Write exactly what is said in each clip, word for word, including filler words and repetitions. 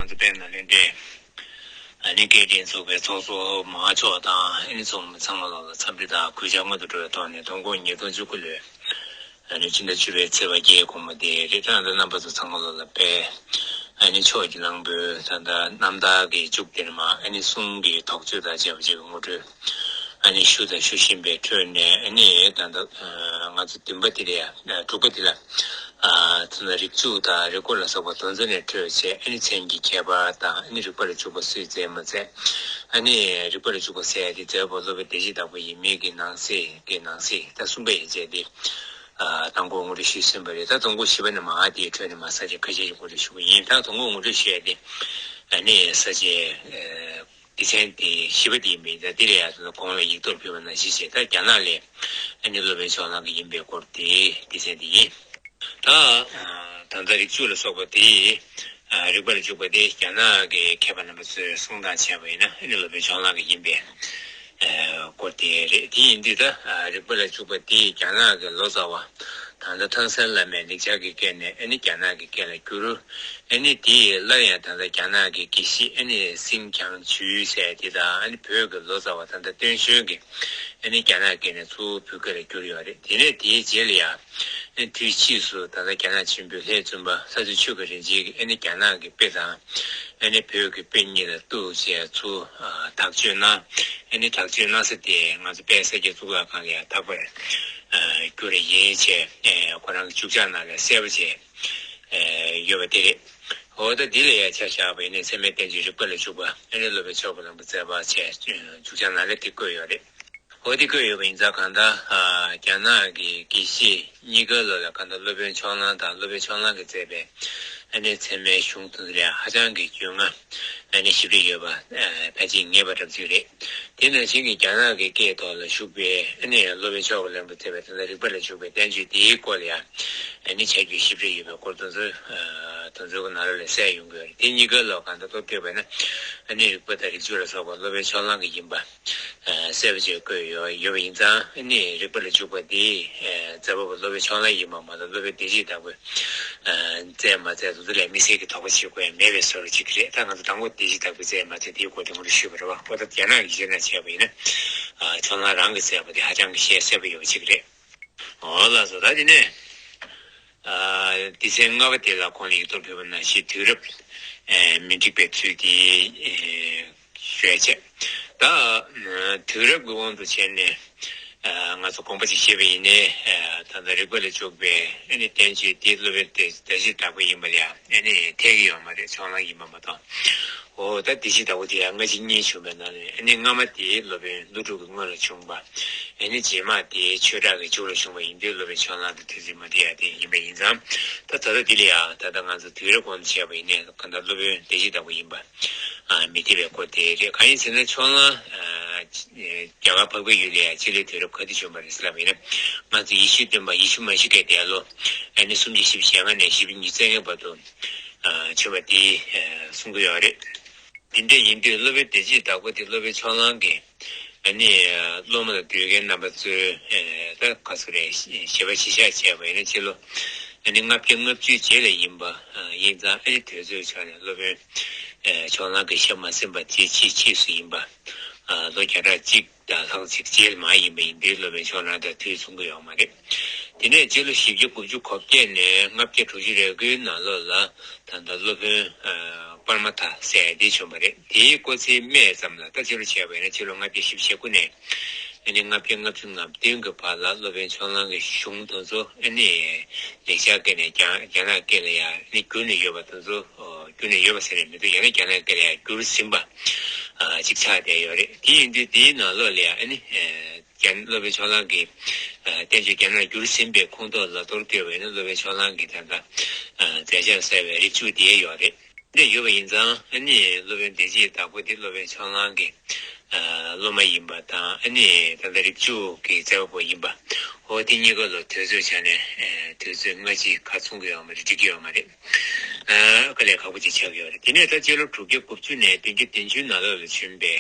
ང་ཚོ་དཔལ་ནཱ་ལེནྡྲའི་ཨ་ནི་སྐད་འཕྲིན་ཚོགས་པའི་ཚོགས་གཙོ་མ་ཧཱ་མཆོག་དང་ཨ་ནི་ཚོགས་མི་ཚང་མ་ལོག་ལ་འཚམས་འདྲི་དང་གུས་ཕྱག་སྔོན་དུ་འགྲོ་བའི་ཐོག་ནས། དོ་དགོང་ཉིས་སྟོང་བཅུ་དགུ་ལོའི་ཨ་ནི་ཕྱི་ཟླ་བཅུ་པའི་ཚེས་པ་བརྒྱད་དགོང་མོ་དེ་རེད། ད་ལྟ་རྣམ་པ་ཚོ་ཚང་མ་ལོག་ལ་དཔལ་ཨ་ནི་མཆོག་གི་གླང་པོའི་ད་ལྟ་རྣམ་ཐར་གྱི་མཇུག་དེར་མ་ཨ་ནི་གསུང་གི་དོགས་གཅོད་དང་བཅས་པ་བཅས་པའི་ངོ་སྤྲོད་ཨ་ནི་ཞུ་དང་ཞུ་བཞིན་པའི་ཁྲོད་ནས། ཨ་ནི་ད་ལྟ་ང་ཚོ་བདུན་པ་དེ་ལ་ཡ་དྲུག་པ་དེ་ལ། ཨ་ད་ལྟ་རིགས་འཇུག་དང་རིགས་བརྒོད་ལ་སོགས་པ་དོན་རྩ་ནས་འཕྲོས་བྱས། ཨ་ནི་མཚན་གྱི་ཁྱད་པར་དང་། ཨ་ནི་རིགས་པ་ལ་འཇུག་པ་སུས་མཛད་མ་མཛད། ཨ་ནི་རིགས་པ་ལ་འཇུག་པ་ཟེར་ཡ་དེ་མཛད་པ་སློབ་དཔོན་བདེ་བྱེད་བདག་པོ་ཡིན་མིན་གྱི་ནང་གསེས་ཀྱི་ནང་གསེས་ད་གསུམ་པ་ཡན་ཆད་དེ། ཨ་དང་པོ་ངོ་སྤྲོད་ཞུས་ཟིན་པ་རེད། ད་དང་པོ་བཞི་པ་ནས་མ་དེའི་ཁྲོད་ནས་མ་ས་བཅད་ཁ་ཤས་ཤིག་ངོ་སྤྲོད་ཞུ་གི་ཡིན། ད་དང་པོ་ངོ་སྤྲོད་ཞུ་ཡ་དེ་ཨ་ནི་ས་བཅད་ཨ་སྡེ་ཚན་དེ་བཞི་པ་དེ་ཡིན་པས། ད་དེ་ལ་ཡ་ད་གོང་ལ་ཡིག་ཐོག་ཕུལ་བ་ནང་བཞིན་བྱས། ད་རྒྱ་ནག་ལ་ཨ་ནི་སློབ་དཔོན་ཕྱོགས་གླང་གི་ཡིན་པའི་སྐོར་དེ་སྡེ་ཚན་དེ་ཡིན། ད་ད་ལྟ་རིགས་འཇུག་ལ་སོགས་པ་དེ་རིགས་པ་ལ་འཇུག་པ་དེ་རྒྱ་ནག་གི་མཁས་པ་རྣམ་པ་ཚོས་གསུང་སྟངས་བྱས་པ་ཡིན་ན། ཨ་ནི་སློབ་དཔོན་ཕྱོགས་གླང་གི་ཡིན་པའི་སྐོར་དེ་རེད། དེ་ཡིན་དུས་ད་རིགས་པ་ལ་འཇུག་པ་དེ་རྒྱ་ནག་གི་ལོ་ཙཱ་བ་ད་ལྟ་ཐང་སན་བླ་མས་ལེགས་སྦྱར་གྱི་སྐད་ནས་ཨ་ནི་རྒྱ་ནག་གི་སྐད་ལ་བསྒྱུར། ཨ་ནི་དེ་སླར་ཡང་ད་ལྟ་རྒྱ་ནག་གི་དགེ་བཤེས་ཨ་ནི་སིན་ཁྱང་ཇུས་ཟེར་དེ་དང་། ཨ་ནི་བོད་ཀྱི་ལོ་ཙཱ་བ་ད་ལྟ་ཏེང་ཞོན་གྱིས་ཨ་ནི་རྒྱ་ནག་སྐད་ནས་ཚུར་བོད་སྐད་ལ་བསྒྱུར་ཡོད་རེད། དེ་ནས་དེའི་རྗེས་ལ་ཡང་ཨ་ནི་དུས་ཕྱིས་སུ་ད་ལྟ་རྒྱ་ནག་ཆེན་པོའི་ལྷའི་བཙུན་པ་ལྷ་རྫུ་ཆོས་ཀྱི་རིན་ཆེན་གྱིས་ཨ་ནི་རྒྱ་ནག་གི་དཔེ་དང་ཨ་ནི་བོད་ཀྱི་དཔེ་གཉིས་ལ་གཏུགས་བྱས་ཚུར་དག་བཅོས་གནང་། ཨ་ནི་དག་བཅོས་གནང་ས་དེ་ང་ཚོ་དཔལ་ས་སྐྱ་གཙུག་ལག་ཁང་ལ་ཡང་དག་པར་བསྒྱུར་ཡིན་བྱས། ཁོ་རང་གི་མཇུག་བྱང་ནང་ལ་གསལ་པོ་བྱས་ཡོད་པ་དེ་རེད། འོ་ད་འདི་ལ་ཡང་ཆ་བཞག་པ་ཡིན་ན་ཚད་མའི་བསྟན་བཅོས་རིགས་པ་ལ་འཇུག་པ་ཨ་ནི་སློབ་དཔོན་ཕྱོགས་གླང་པོས་མཛད་པ་བྱས། མཇུག་བྱང་ནང་ལ་དེ་བཀོད་ཡོད་རེད། འོ་དེ་བཀོད་ཡོད་པ་ཡིན་ཙང་། གང་ལྟར་རྒྱ་ནག་གི་དགེ་བཤེས་གཉིས་ཀ་ལོ་ལ་གང་ལྟར་སློབ་དཔོན་ཕྱོགས་གླང་དང་སློབ་དཔོན་ཕྱོགས་གླང་གིས་མཛད་པའི་ཨ་ནི་ཚད་མའི་གཞུང་དེ་ཚོ་ལ་ཧ་ཅང་གི་རྒྱུས་མངའ་ཨ་ནི་ཞིབ་ཕྲ་ཡོད་པ་ཕལ་ཆེར་ངེས་པ་འདྲ་པོ་ཅིག་རེད། དེ་ནང་བཞིན་གྱི་རྒྱ་ནག་གི་སྐད་ཐོག་ལ་བཞུགས་པའི་ཨ་ནི་སློབ་དཔོན་ཕྱོགས་གླང་པོས་མཛད་པའི་ད་ལྟ་རིགས་པ་ལ་འཇུག་པའི་བསྟན་བཅོས་དེའི་སྐོར་ལ་ཡང་ཨ་ནི་ཆ་རྒྱུས་ཞིབ་ཕྲ་ཡོད་པའི་སྐོར་དེ་ཚོ་དེ་ཚོའི་ནང་ལོགས་ལ་གསལ་ཡོང་གི་ཡོད་རེད། དེ་གཉིས་ཀ་ལོ་གང་ལྟར་ཐོ་བཀོད་པ་ན་ཨ་ནི་རིགས་པ་དང་རིགས་འཇུག་ལ་སོགས་པ་སློབ་དཔོན་ཕྱོགས་གླང་གི་ཡིན་པ་གསལ་པོ་བྱས་བཀོད་ཡོད་ཡོད་པ་ཡིན་ཙང་། ཨ་ནི་རིགས་པ་ལ་འཇུག་པ་འདི་མཛད་པ་པོ་སློབ་དཔོན་ཕྱོགས་གླང་ཡིན་པ་མ་གཏོགས་སློབ་དཔོན་བདེ་བྱེད་བདག་པོས་མཛད་མ་མཛད་དེ་ཚོ་ལ་དམིགས་བསལ་གྱི་དོགས་པ་བྱེད་དགོས་ཡ་མེད་པའི་བཟོ་འདྲ་ཅིག་རེད། ད་ང་ཚོ་དང་པོ་བདེ་བྱེད་བདག་པོས་མཛད་མ་མཛད་དེའི་སྐོར་དེ་ངོ་སྤྲོད་ཞུས་པ་རེད་བ། འོ་ད་རྒྱ་ནག་གི་ཆ་ནས་བྱས་པ་ཡིན་ན་ཕྱོགས་གླང་རང་གིས་མཛད་པ་དེ་ཧ་ཅང་གི་ཤེས་གསལ་པོ་ཡོད་པ་ཅིག་རེད། འོ་ལགས་སོ། ད་དེ་ནས་ཨ་སྡེ་ཚན་ལྔ་པ་དེ་ལ་གོང་ལ་ཡིག་ཐོག་ཕུལ་བ་ནང་བཞིན་དུས་རབས་ཨེ་མི་འགྲིག་པའི་ཚུལ་དེ་ཨེ་ཞུས་བྱས། ད་ཨ་དུས་རབས་ཀྱི་དབང་དུ་བྱས་ནས་ཨ་ང་ཚོ་དགོངས་པ་ཅིག་བཞེས་པ་ཡིན་ནའི། ཨ་ད་ལྟ་རིགས་པ་ལ་འཇུག་པའི་ཨ་ནི་བསྟན་བཅོས་དེ་སློབ་དཔོན་བདེ་བདེ་བྱེད་བདག་པོ་ཡིན་པ་ལ་ཡང་ཨ་ནི་འཐད་ཀྱི་ཡོད་མ་རེད། ཕྱོགས་གླང་ཡིན་པ་མ་གཏོགས། འོ་ད་བདེ་བྱེད་བདག་པོ་དེ་ཡང་སྔ་ཕྱི་གཉིས་བྱུང་བའི་ནང་ནས། ཨ་ནི་སྔ་མ་དེ་སློབ་དཔོན་ཀླུ་སྒྲུབ་ཀྱི་སྔོན་ལ་བྱུང་བ། ཨ་ནི་རྗེས་མ་དེ་ཆོས་གྲགས་ཀྱི་མཇུག་ལ་བྱུང་བ་ཡིན་དུས་སློབ་དཔོན་ཕྱོགས་གླང་དང་དུས་ཚོད་མ་འཐད་ཡ་དེ་ཡིན་པ་ཡིན་ཙང་། ད་ད་ལྟ་འདི་ལ་ཡང་ད་ལྟ་ང་ཚོ་དུས་རབས་གོང་དུ་བྱས་པ་ཡིན་ནའི་གང་ལྟར་སློབ་དཔོན་བདེ་བྱེད་བདག་པོ་ཡིན་པ་ཨ་མི་འཐད་པའི་སྐོར་དེ་རེད། གང་ཡིན་ཟེར་ན་ཕྱོགས་གླང་ཨ་རྒྱ་གར་འཕགས་པའི་ཡུལ་ལ་ཡང་སྤྱི་ལོའི་དུས་རབས་ག་དུས་བྱུང་བ་རེད་ཟེར་ལབ་པ་ཡིན་ན། ང་ཚོ་ཡེ་ཤུའི་སྟོན་པ་ཡེ་ཤུ་མ་ཤི་ཀའི་འདས་ལོ་ཨ་ནི་སུམ་བརྒྱ་བཞི་བཅུ་ཞེ་ལྔ་ནས་བཞི་བརྒྱ་ཉེར་ལྔ་བར་དུ་ཨ་བྱུང་བ་དེ་ཨ་གསུང་གི་ཡོད་རེད། འདི་འདྲ་ཡིན་དུས་སློབ་དཔོན་བདེ་བྱེད་བདག་པོ་དེ་སློབ་དཔོན་ཕྱོགས་གླང་གིས་ཨ་ནི་སློབ་མ་ལ་འདུལ་མཁན་རྣམ་པ་ཚོས་ཨེ་ད་ག་ཚོད་རེད། ཞལ་པར་ཅིག་བཞག་བྱས་པ་ཡིན་ན་ཕྱི་ལོ་ཨ་ནི་ལྔ་བརྒྱ་ལྔ་བཅུའི་རྗེས་ལ་ཡིན་པ་ཡིན་ཙང་། ཨ་ནི་དུས་ཚོད་ཆ་ནས་སློབ་དཔོན་ཨེ་ཕྱོགས་གླང་གི་ཞབས་མ་ཟིན་པ་དེ་ཕྱིས་ཕྱིས་སུ་ཡིན་པ། ལོ་བརྒྱ་ཕྲག་གཅིག་དང་ལྷག་ཅིག་རྗེས་མ་ཡིན་པ་ཡིན་དུས་སློབ་དཔོན་ཕྱོགས་གླང་དང་དུས་མཚུངས་ཀྱི་ཡོད་མ་རེད། དེ་ནས་སྤྱི་ལོ་བཞི་བརྒྱ་དགུ་བཅུ་གོ་བརྒྱད་ནས་ལྔ་བརྒྱ་དྲུག་ཅུ་རེ་དགུའི་ནང་ལོགས་ལ་ད་ལྟ་སློབ་དཔོན་ཨ་པར་མ་ཐ་ཟེར་དེ་བྱུང་བ་རེད། དེའི་སྐོར་ཚིག་སྨྲས་ཙམ་ལ། ད་སྤྱི་ལོ་བྱས་པ་ཡིན་ན་ཕྱི་ལོ་ལྔ་བརྒྱ་བཞི་བཅུ་ཞེ་དགུ་ནས་ཨ་ནི་ལྔ་བརྒྱ་ལྔ་བཅུ་ང་བདུན་གྱི་བར་ལ་སློབ་དཔོན་ཕྱོགས་གླང་གི་གཞུང་དེ་ཚོ་ཨ་ནི་ལེགས་སྦྱར་སྐད་ནས་རྒྱ་རྒྱ་ནག་སྐད་ལ་ཡང་ཨ་ནི་བསྒྱུར་ནས་ཡོད་པ་དེ་ཚོ་བསྒྱུར་ནས་ཡོད་པ་ཟེར་ནས་མི་འདུག་ཡང་ན་རྒྱ་ནག་སྐད་ལ་ཡང་བསྒྱུར་ཟིན་པ་ཨ་ཅིག་ཆགས་བསྡད་ཡོད་རེད། དེ་ཡིན་དུས་དེའི་ནང་ལོགས་ལ་ཡང་ཨ་ནི་ཨ་རྒྱ་སློབ་དཔོན་ཕྱོགས་གླང་གི་ཨ་བསྟན་བཅོས་རྒྱ་ནག་བསྒྱུར་ཟིན་པའི་ཁོངས་གཏོགས་ལ་གཏོར་བསྐྱོད་པ་ཡིན་ན། སློབ་དཔོན་ཕྱོགས་གླང་གི་ད་ལྟ་ཨ་མཛད་བྱར་གསལ་བའི་རིགས་འཇུག་དེ་ཡོད་རེད། འདི་ཡོད་པ་ཡིན་ཙང་ཨ་ནི་སློབ་དཔོན་བདེ་བྱེད་བདག་པོ་དེ་སློབ་དཔོན་ཕྱོགས་གླང་གི་ སློབ་མ་ཡིན་པ་དང་ཨ་ནི་ད་ལྟ་རིགས་དྲུག་གི་བྱ་བ་པོ་ཡིན་པ། འོ་དེ་གཉིས་ཀ་ལ་དུས་ཚོད་ཆ་ནས་དུས་ཚོད་སྔ་ཕྱི་ཁ་མཚུངས་ཀྱི་ཡོད་མ་རེད། འགྲིག་གི་ཡོད་མ་རེད། དཀའ་ལས་ཁག་པོ་ཅིག་ཆགས་ཀྱི་ཡོད་རེད། དེ་ནས་ད་སྤྱི་ལོ་དྲུག་བརྒྱ་དགུ་བཅུ་ནས་བདུན་བརྒྱ་བདུན་ཅུ་ནང་ལོགས་ལ་བྱོན་པའི་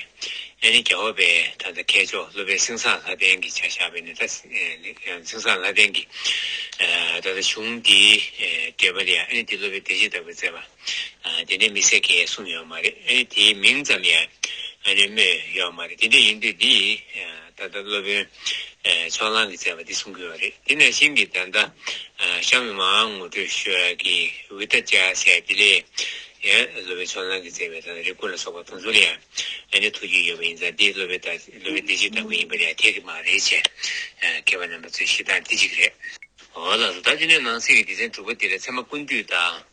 ཨ་ནི་རྒྱལ་བ་པའི་ད་ལྟ་མཁས་མཆོག་སློབ་དཔོན་སེང་བཟང་ལྷ་ལྡན་གྱི་ཆ་བཞག་པ་ཡིན་ན། ད་སེང་བཟང་ལྷ་ལྡན་གྱི་ད་ལྟ་གཞུང་འདིའི་འགྲེལ་པ་ལ་ཡང་ཨ་ནི་འདི་སློབ་དཔོན་བདེ་བྱེད་བདག་པོས་མཛད་པ། དེ་ནས་དམིགས་བསལ་གྱིས་གསུངས་ཡོད་མ་རེད། ཨ་ནི་དེའི་མིང་ཙམ་ཡང་ཨ་ནི་སྨོས་ཡོད་མ་རེད། དེ་འདྲ་ཡིན་དུས་འདི་ད་ལྟ་སློབ་དཔོན་ཕྱོགས་གླང་གིས་མཛད་པ་འདི་གསུང་གི་ཡོད་རེད། དེ་ནང་བཞིན་གྱི་ད་ལྟ་ཤམ་མ་ངོ་སྤྲོད་ཞུ་ཡག་གི་ཝི་ཏ་ཅ་ཟེར་དེ་ལས་ཡང་སློབ་དཔོན་ཕྱོགས་གླང་གིས་མཛད་པའི་ད་ལྟ་རིགས་ཀུན་ལ་སོགས་པ་དེ་ཚོ་ལ་ཡང་ཨ་ནི་ཐུགས་རྒྱུས་ཡོད་པ་ཡིན་ཙང་འདི་སློབ་དཔོན་ད་སློབ་དཔོན་བདེ་བྱེད་བདག་པོ་ཡིན་པ་ལ་ཡང་འཐད་ཀྱི་མ་རེད་ཅེས་མཁས་པ་རྣམ་པ་ཚོས་བཞེད་སྟངས་འདི་གཅིག་རེད། འོ་ལགས་སོ། ད་དེ་ནས་ནང་གསེས་ཀྱི་སྡེ་ཚན་དྲུག་པ་འདི་ལ་ཚད་མ་ཀུན་བཏུས་དང་།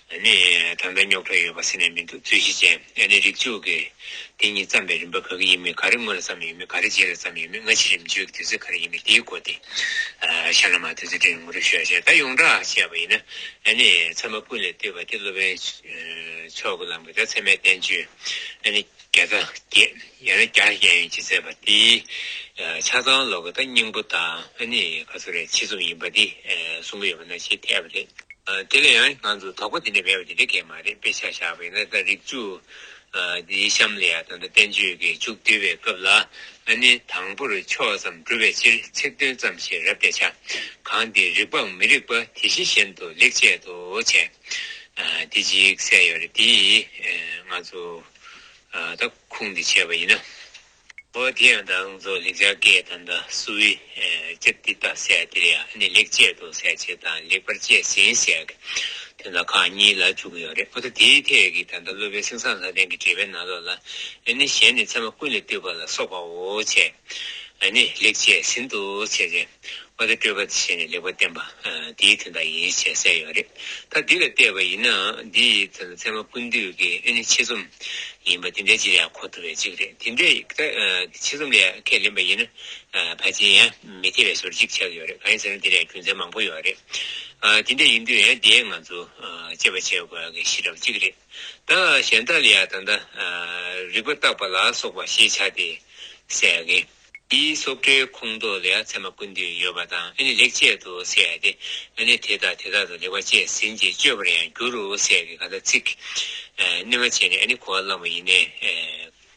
ཨ་ནི་ད་ལྟ་རྙོག་དྲ་ཡོད་པ་ཟེར་ནས་མི་འདུག་རྩོད་གཞི་ཅན། ཨ་ནི་རིགས་དྲུག་གི་དེ་གཉིས་བརྩམས་པའི་རིམ་པ་ག་གི་ཡིན་མིན། ག་རེ་སྔོན་ལ་བརྩམས་ཡོད་མིན། ག་རེ་རྗེས་ལ་བརྩམས་ཡོད་མིན། སྔ་ཕྱི་རིམ་བྱོན་གྱི་དུས་ཚོད་ག་རེ་ཡིན་མིན། དེའི་སྐོར་དེ་ཨ་ཤར་ལྷོ་མ་དུས་ཚོད་སྤྲད་ནས་ངོ་སྤྲོད་ཞུ་ཡག་བྱས། ད་ཡོངས་གྲགས་བྱས་པ་ཡིན་ན་ཨ་ནི་ཚད་མ་ཀུན་ལས་བཏུས་པ་དེ་སློབ་དཔོན་ཕྱོགས་ཀྱི་གླང་པོས་ད་ཚད་མའི་བསྟན་བཅོས་ཨ་ནི་བརྒྱ་རྩ་བརྒྱད་ཡང་ན་བརྒྱ་བརྒྱ་ཡན་ཅིག་མཛད་པ་དེའི་ཆ་ཚང་ལོག་གི་ད་སྙིང་པོ་དང་ཨ་ནི་ག་ཚོད་རེད། ཆེད་རྩོམ་ཡིན་པ་དེ་གསུང་གི་ཡོད་པ་ནང་བཞིན་འཐད་པ་རེད། དེ་ལས་ཡང་ང་ཚོ་དོགས་པ་དེ་འདྲ་མེད་པ་དེ་འདྲ་གང་ཡང་མ་རེད། དཔེ་ཆ་བཞག་པ་ཡིན་ན་ད་རིགས་དྲུག་འདིའི་གཤམ་ལ་ཡང་ད་ལྟ་བསྟན་བཅོས་ཀྱི་མཇུག་བསྡུ་བའི་སྐབས་ལ་ཨ་ནི་དང་པོར་ཕྱོགས་ཙམ་སྒྲུབ་པའི་ཕྱིར། ཚིག་དོན་ཙམ་ཞིག་རབ་བལྟས་བྱ། གང་དེ་རིགས་པའམ་མི་རིགས་པ། དེ་བཞིན་གཞན་དུ་ལེགས་དཔྱད་དོ་བྱས། འདི་གཅིག་གསལ་ཡོད་རེད། དེ་ང་ཚོ་ད་ཁུངས་འདི་བྱས་པ་ཡིན་ན། འོ་དེ་ཡང་ད་ང་ཚོ་ལེགས་སྦྱར་སྐད་ད་ལྟ་སུ་བི་ཅ་ཏི་ཏ་ཟེར་དེ་ལ་ཡང་ཨ་ནི་ལེགས་དཔྱད་དོ་ཟེར་ཅིག་དང་ལེགས་པར་དཔྱད་ཟིན་ཟེར་གྱི་དོན་དག་ཁག་གཉིས་ལ་འཇུག་གི་ཡོད་རེད། འོ་ད་དེའི་ཐད་ཀྱི་ད་ལྟ་སློབ་དཔོན་སེང་བཟང་ལྷ་ལྡན་གྱི་འགྲེལ་པའི་ནང་ལོགས་ལ་ཨ་ནི་གཞན་ནི་ཚད་མ་ཀུན་ལས་བཏུས་པ་ལ་སོགས་པའོ་བྱས། ཨ་ནི་ལེགས་དཔྱད་ཟིན་ཏོ་བྱས་ཏེ། འོ་ད་སྤྲོས་པ་དེ་བྱས་ནས་ལེགས་པར་བསྟན་པ་དེའི་དོན་དག་ཡིན་ཞེས་གསལ་ཡོད་རེད། ད་འདི་ལ་བལྟས་པ་ཡིན་ན་འདི་ཡི་དོན་ཚད་མ་ཀུན་བཏུས་ཀྱི་ཨ་ནི་ཆེད་རྩོམ་ཡིན་པ་དེ་འདྲའི་ཅིག་ལ་ཡང་གོ་ཐུབ་པའི་ཅིག་རེད། དེ་འདྲའི་ད་ཆེད་རྩོམ་ལ་ཡང་ཁས་ལེན་པ་ཡིན་ན་ཕལ་ཆེར་ཡང་མི་འཐད་པའི་བཟོ་འདྲ་ཅིག་ཆགས་ཡོད་རེད། གང་ཡིན་ཟེར་ན་དེ་ལ་ཡང་རྒྱུ་མཚན་མང་པོ་ཡོད་རེད། དེ་འདྲ་ཡིན་དུས་ཡང་དེ་ང་ཚོ་དཔྱད་པ་བྱེད་དགོས་ཡག་གི་གཞི་འདྲ་པོ་ཅིག་རེད། ད་གཞན་དག་ལ་ཡང་ད་ལྟ་རིགས་པ་བརྟག་པ་ལ་སོགས་པ་ཞེས་བྱ་སྟེ་ཟེར་ཡག་གི། དེའི་སོགས་སྒྲའི་ཁོངས་གཏོགས་ལ་ཡང་ཚད་མ་ཀུན་བཏུས་ཡོད་པ་དང་ཨ་ནི་ལེགས་དཔྱད་དོ་ཟེར་ཡག་དེ་ཨ་ནི་དེ་དག་དེ་དག་ཏུ་ལེགས་པར་དཔྱད་ཟིན་ཅིང་དཔྱོད་པར་ཡང་འགྱུར་རོ་ཟེར་ཡག་གི་ག་ད་ཚིག་རྙིང་མ་བྱས་ནས་ཨ་ནི་གོ་བ་བླངས་པ་ཡིན་ནའི་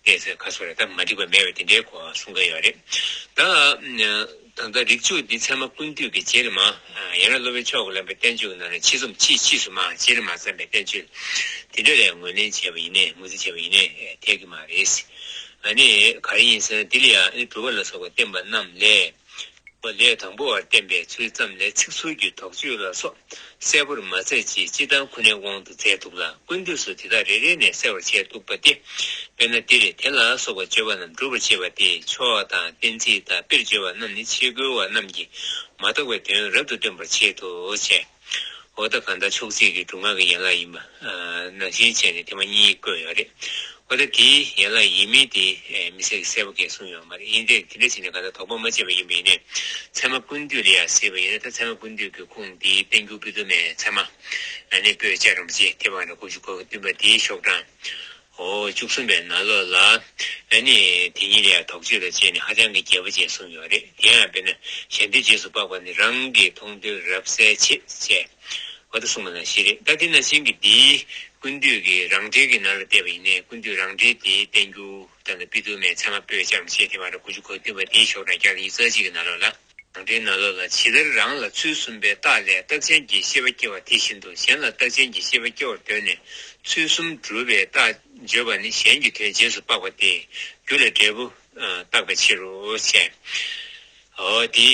ཏོག་ཙམ་ག་ཚོད་རེད། ད་མ་འགྲིག་པ་མེད་པ་དེ་འདྲའི་གོ་བ་གསུང་གི་ཡོད་རེད། ད་ད་ལྟ་རིགས་དྲུག་འདི་ཚད་མ་ཀུན་བཏུས་ཀྱི་རྗེས་ལ་མ་ཡང་ན་སློབ་དཔོན་ཕྱོགས་ཀྱི་གླང་པོའི་བསྟན་བཅོས་ཀྱི་ནང་ནས་ཆེད་རྩོམ་ཕྱིས་ཕྱིས་སུ་མ་རྗེས་ལ་མ་བརྩམས་པའི་བསྟན་བཅོས་དེ་འདྲ་ལ་ངོས་ལེན་བྱས་པ་ཡིན་ནའི་ངོས་འཛིན་བྱས་པ་ཡིན་ནའི་འཐད་ཀྱི་མ་རེད། ཨ་ནི་ག་རེ་ཡིན་ཟེར་ན་འདི་ལ་ཡང་ཨ་ནི་སྒྲུབ་པ་ལ་སོགས་པ་བསྟན་པ་རྣམས་ལས། ལས་དང་པོ་བར་བསྟན་པའི་ཚུལ་ཙམ་ལས་ཚིག་ཟུར་གྱི་དོགས་གཅོད་ལ་སོགས་གསལ་པོར་མ་མཛད་ཅིང་སྤྱིར་བཏང་ཁོ་ནའི་དབང་དུ་མཛད་འདུག་ལ། ཀུན་བཏུས་སུ་དེ་དག་རེ་རེ་ནས་གསལ་བར་བྱས་འདུག་པ་སྟེ། དཔེར་ན་འདིར་དེ་ལ་སོགས་པ་བརྗོད་པ་རྣམས་སྒྲུབ་པར་བྱེད་པ་སྟེ་ཕྱོགས་དང་གཏན་ཚིགས་དང་དཔེར་བརྗོད་པ་རྣམས་ནི་ཆས་གོས་པ་རྣམས་ཀྱིས་མ་རྟོགས་པའི་དོན་རབ་ཏུ་སྟོན་པར་བྱེད་དོ་ཞེས། འོ་ད་གང་ལྟར་ཕྱོགས་གཅིག་གི་སྒྲུབ་ངག་གི་ཡན་ལག་ཡིན་པ་ནང་བཞིན་བྱས་ནས་ཐེངས་མ་གཉིས་བཀོད་ཡོད་རེད། འོ་ད་དེའི་ཡན་ལག་ཡིན་མིན་དེ་དམིགས་བསལ་གྱི་གསལ་པོ་གང་ཡང་གསུངས་ཡོད་མ་རེད། ཡིན་ཏེ་དེ་འདྲ་བྱས་ནས་གང་ལྟར་དོགས་པ་མ་བྱས་པ་ཡིན་པ་ཡིན་ནའི་ཚད་མ་ཀུན་བཏུས་ལ་ཡང་གཟིགས་པ་ཡིན་ན། ད་ཚད་མ་ཀུན་བཏུས་ཀྱི་ཁུངས་དེའི་བསྟན་འགྱུར་པོད་དུ་མའི་ཚད་མ་ཨ་ནི་པོད་ཅ་རིན་པོ་ཆེ་ཐེག་པ་རྣམ་གྲངས་དགུ་བཅུ་གོ་བདུན་པ་དེའི་ཤོག་གྲངས། འོ་བཅུ་གསུམ་པའི་ནང་ལོགས་ལ་ཨ་ནི་དེ་ཉིད་ལ་ཡང་དོགས་གཅོད་ལ་དཔྱད་ནས་ཧ་ཅང་གི་རྒྱས་པོ་ཅིག་གསུངས་ཡོད་རེད། དེ་ཡང་དཔེར་ན་གཞན་དོན་རྗེས་སུ་དཔག་པ་ནི་རང་གི་མཐོང་དོན་རབ་གསལ་བྱེད་ཅེས་འོ་ད་གསུངས་པ་ནང་བཞིན་རེད། ད་དེ་ནང་བཞིན་གྱི་འདིའི་ཀུན་བཏུས་ཀྱི་རང་འགྲེལ་གྱི་ནང་ལ་བལྟས་པ་ཡིན་ནའི་ཀུན་བཏུས་རང་འགྲེལ་དེའི་བསྟན་འགྱུར་ད་ལྟ་པོད་དུ་མའི་ཚད་མ་པོད་ཅ་རིན་པོ་ཆེ་ཐེག་པ་རྣམ་གྲངས་དགུ་བཅུ་གོ་བདུན་པ་དེའི་ཤོག་གྲངས་བརྒྱ་དང་ཉི་ཤུ་རྩ་གཅིག་གི་ནང་ལོགས་ལ། རང་འགྲེལ་ནང་ལོགས་ལ་ཇི་ལྟར་རང་ལ་ཚུལ་གསུམ་པའི་རྟགས་ལས་རྟགས་ཅན་གྱི་ཤེས་པ་སྐྱེ་བ་དེ་བཞིན་དུ་གཞན་ལ་རྟགས་ཅན་གྱི་ཤེས་པ་སྐྱེ་བར་འདོད་ནས་ཚུལ་གསུམ་སྒྲུབ་པའི་རྟགས་བརྗོད་པ་ནི་གཞན་གྱི་དོན་རྗེས་སུ་དཔག་པ་སྟེ་རྒྱུ་ལ་འབྲས་བུ་བཏགས་པའི་ཕྱིར་རོ་ཞེས། འོ་དེ་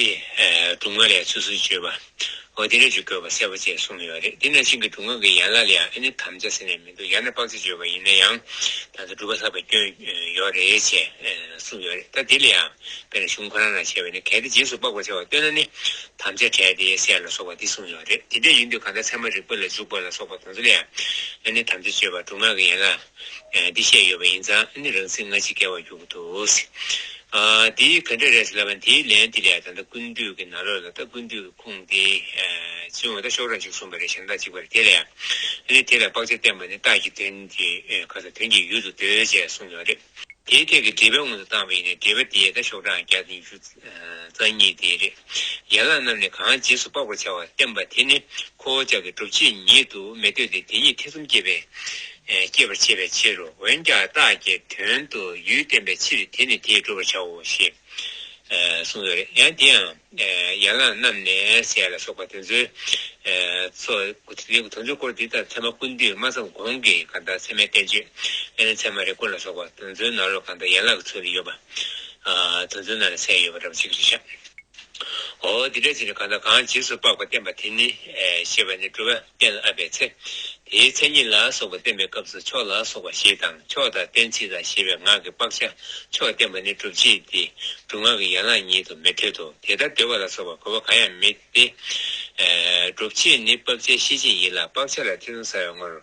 སྒྲུབ་ངག་ལས་ཚུལ་གསུམ་བརྗོད་པ། འོ་དེ་འདྲ་ཅིག་དགོས་པ་གསལ་པོ་བྱས་གསུངས་ཡོད་རེད། དེ་ནང་བཞིན་གྱི་སྒྲུབ་ངག་གི་ཡན་ལག་ལ་ཡང་ཨ་ནི་དམ་བཅའ་ཟེར་ནས་མི་འདུག་ཡང་ན་དཔག་བྱ་བརྗོད་པ་ཡིན་ན་ཡང་ད་ལྟ་སྒྲུབ་པ་བསགས་པའི་སྐྱོན་ཡོད་རེད་ཅེས་གསུངས་ཡོད་རེད། ད་དེ་ལ་ཡང་དཔེར་ན་གཞུང་ཁོ་རང་ནང་བྱས་པ་ཡིན་ན་གལ་ཏེ་རྗེས་སུ་དཔག་པར་བྱ་བར་འདོད་ན་ནི་དམ་བཅའ་བྲལ་ཏེ་ཟེར་ལ་སོགས་པ་འདི་གསུངས་ཡོད་རེད། དེ་འདྲ་ཡིན་དུས་གང་ལྟར་ཚད་མ་རིགས་པ་ལ་འཇུག་པ་ལ་སོགས་པ་དེ་ཚོ་ལ་ཡང་ཨ་ནི་དམ་བཅའ་བརྗོད་པ་སྒྲུབ་ངག་གི་ཡན་ལག་འདི་བཤད་ཡོད་པ་ཡིན་ཙང་ཨ་ནི་རང་ཚིག་སྔ་ཕྱི་འགལ་བར་འགྱུར་གྱི་འདུག་འདི་ག་འདྲ་རེད་ཟེར་ལབ་པ་ན་དེའི་ལན་འདི་ལ་ཡང་ད་ལྟ་ཀུན་བཏུས་ཀྱི་ནང་ལོགས་ལ་ད་ཀུན་བཏུས་ཁུངས་དེ་ཨ་ཅི་འོ་ད་ཤོག་གྲངས་གཅིག་གསུངས་པ་རེད། གཞན་དག་གཅིག་པ་རེད། དེ་ལ་ཡང་ཨ་ནི་དེ་ལ་དཔག་ཆ་བསྟན་པ་ནི་རྟགས་ཀྱི་དོན་གྱི་ཨེ་ཁ་ས་དོན་གྱི་ཡུལ་དུ་འདོད་ཅེས་གསུངས་ཡོད་རེད། དེའི་ཐད་ཀྱི་འགྲེལ་པ་སྔོན་དུ་བཏང་བ་ཡིན་ན། འགྲེལ་པ་དེ་ད་ཤོག་གྲངས་བརྒྱ་དང་ཉི་ཤུ་རྩ་གཉིས་དེ་རེད། ཡན་ལག་རྣམས་ནི་གང་རྗེས་སུ་དཔག་པར་བྱ་བ་བསྟན་པ་དེ་ནི་ཁོ་བོ་ཅག་གི་སྒྲུབ་བྱེད་ཉིད་དུ་མི་འདོད་དེ། དེ་ཉིད་ཐེ་ཚོམ་སྐྱེད་པའི་སྐྱེད་པར་བྱེད་པའི་ཕྱིར་རོ། འོན་ཀྱང་རྟགས་ཀྱི་དོན་དུ་ཡུལ་བསྟན་པའི་ཕྱིར་དེ་ནི་དེས་བསྒྲུབ་པར་བྱའོ་ཞེས་གསུངས་ཡོད་རེད། ཡང་དེ་ཡང་ཡན་ལག་རྣམས་ནས་ཟེར་ལ་སོགས་པ་དེ་ཚོའི་ཚོ་དེ་ཚོའི་སྐོར་འདི་ལྟར་ཚད་མ་ཀུན་བཏུས་སྨྲ་བསམ་གོང་གི་གང་ལྟར་ཚད་མའི་བསྟན་བཅོས། ཨ་ནི་ཚད་མ་རིགས་ཀུན་ལ་སོགས་པ་དེ་ཚོའི་ནང་ལོགས་གང་ལྟར་ཡན་ལག་གི་ཚུལ་དུ་ཡོད་པ། དེ་ཚོའི་ནང་ལ་གསལ་ཡོད་པ་འདྲ་པོ་ཅིག་རེད་ཤག་འོ་འདི་འདྲ་ཅིག་ནི་གང་ལྟར་གང་རྗེས་སུ་དཔག་པ་བསྟན་པ་དེ་ནི་ཞེས་པ་ནི་སྒྲུབ་པ་གཏན་ལ་དབབ་པའི་ཚེ། དེའི་མཚན་ཉིད་ལ་སོགས་པ་བསྟན་པའི་སྐབས་སུ་ཕྱོགས་ལ་སོགས་པ་ཞེས་དང་། ཕྱོགས་དང་གཏན་ཚིགས་དང་ཞེས་པའི་ངག་གི་བག་ཆགས་ཕྱོགས་བསྟན་པ་ནི་སྒྲུབ་བྱེད་དེ་སྒྲུབ་ངག་གི་ཡན་ལག་ཉིད་དུ་མི་འཐད་དོ། དེ་ལྟར་འདོད་པ་ལ་སོགས་པ་དགོས་པ་གང་ཡང་མེད་དེ། སྒྲུབ་བྱེད་ནི་བབ་ཆེན་ཤེས་བྱེད་ཡིན་ལ། བག་ཆགས་ལ་ཐེ་ཚོམ་ཟ་བའི་ངོར་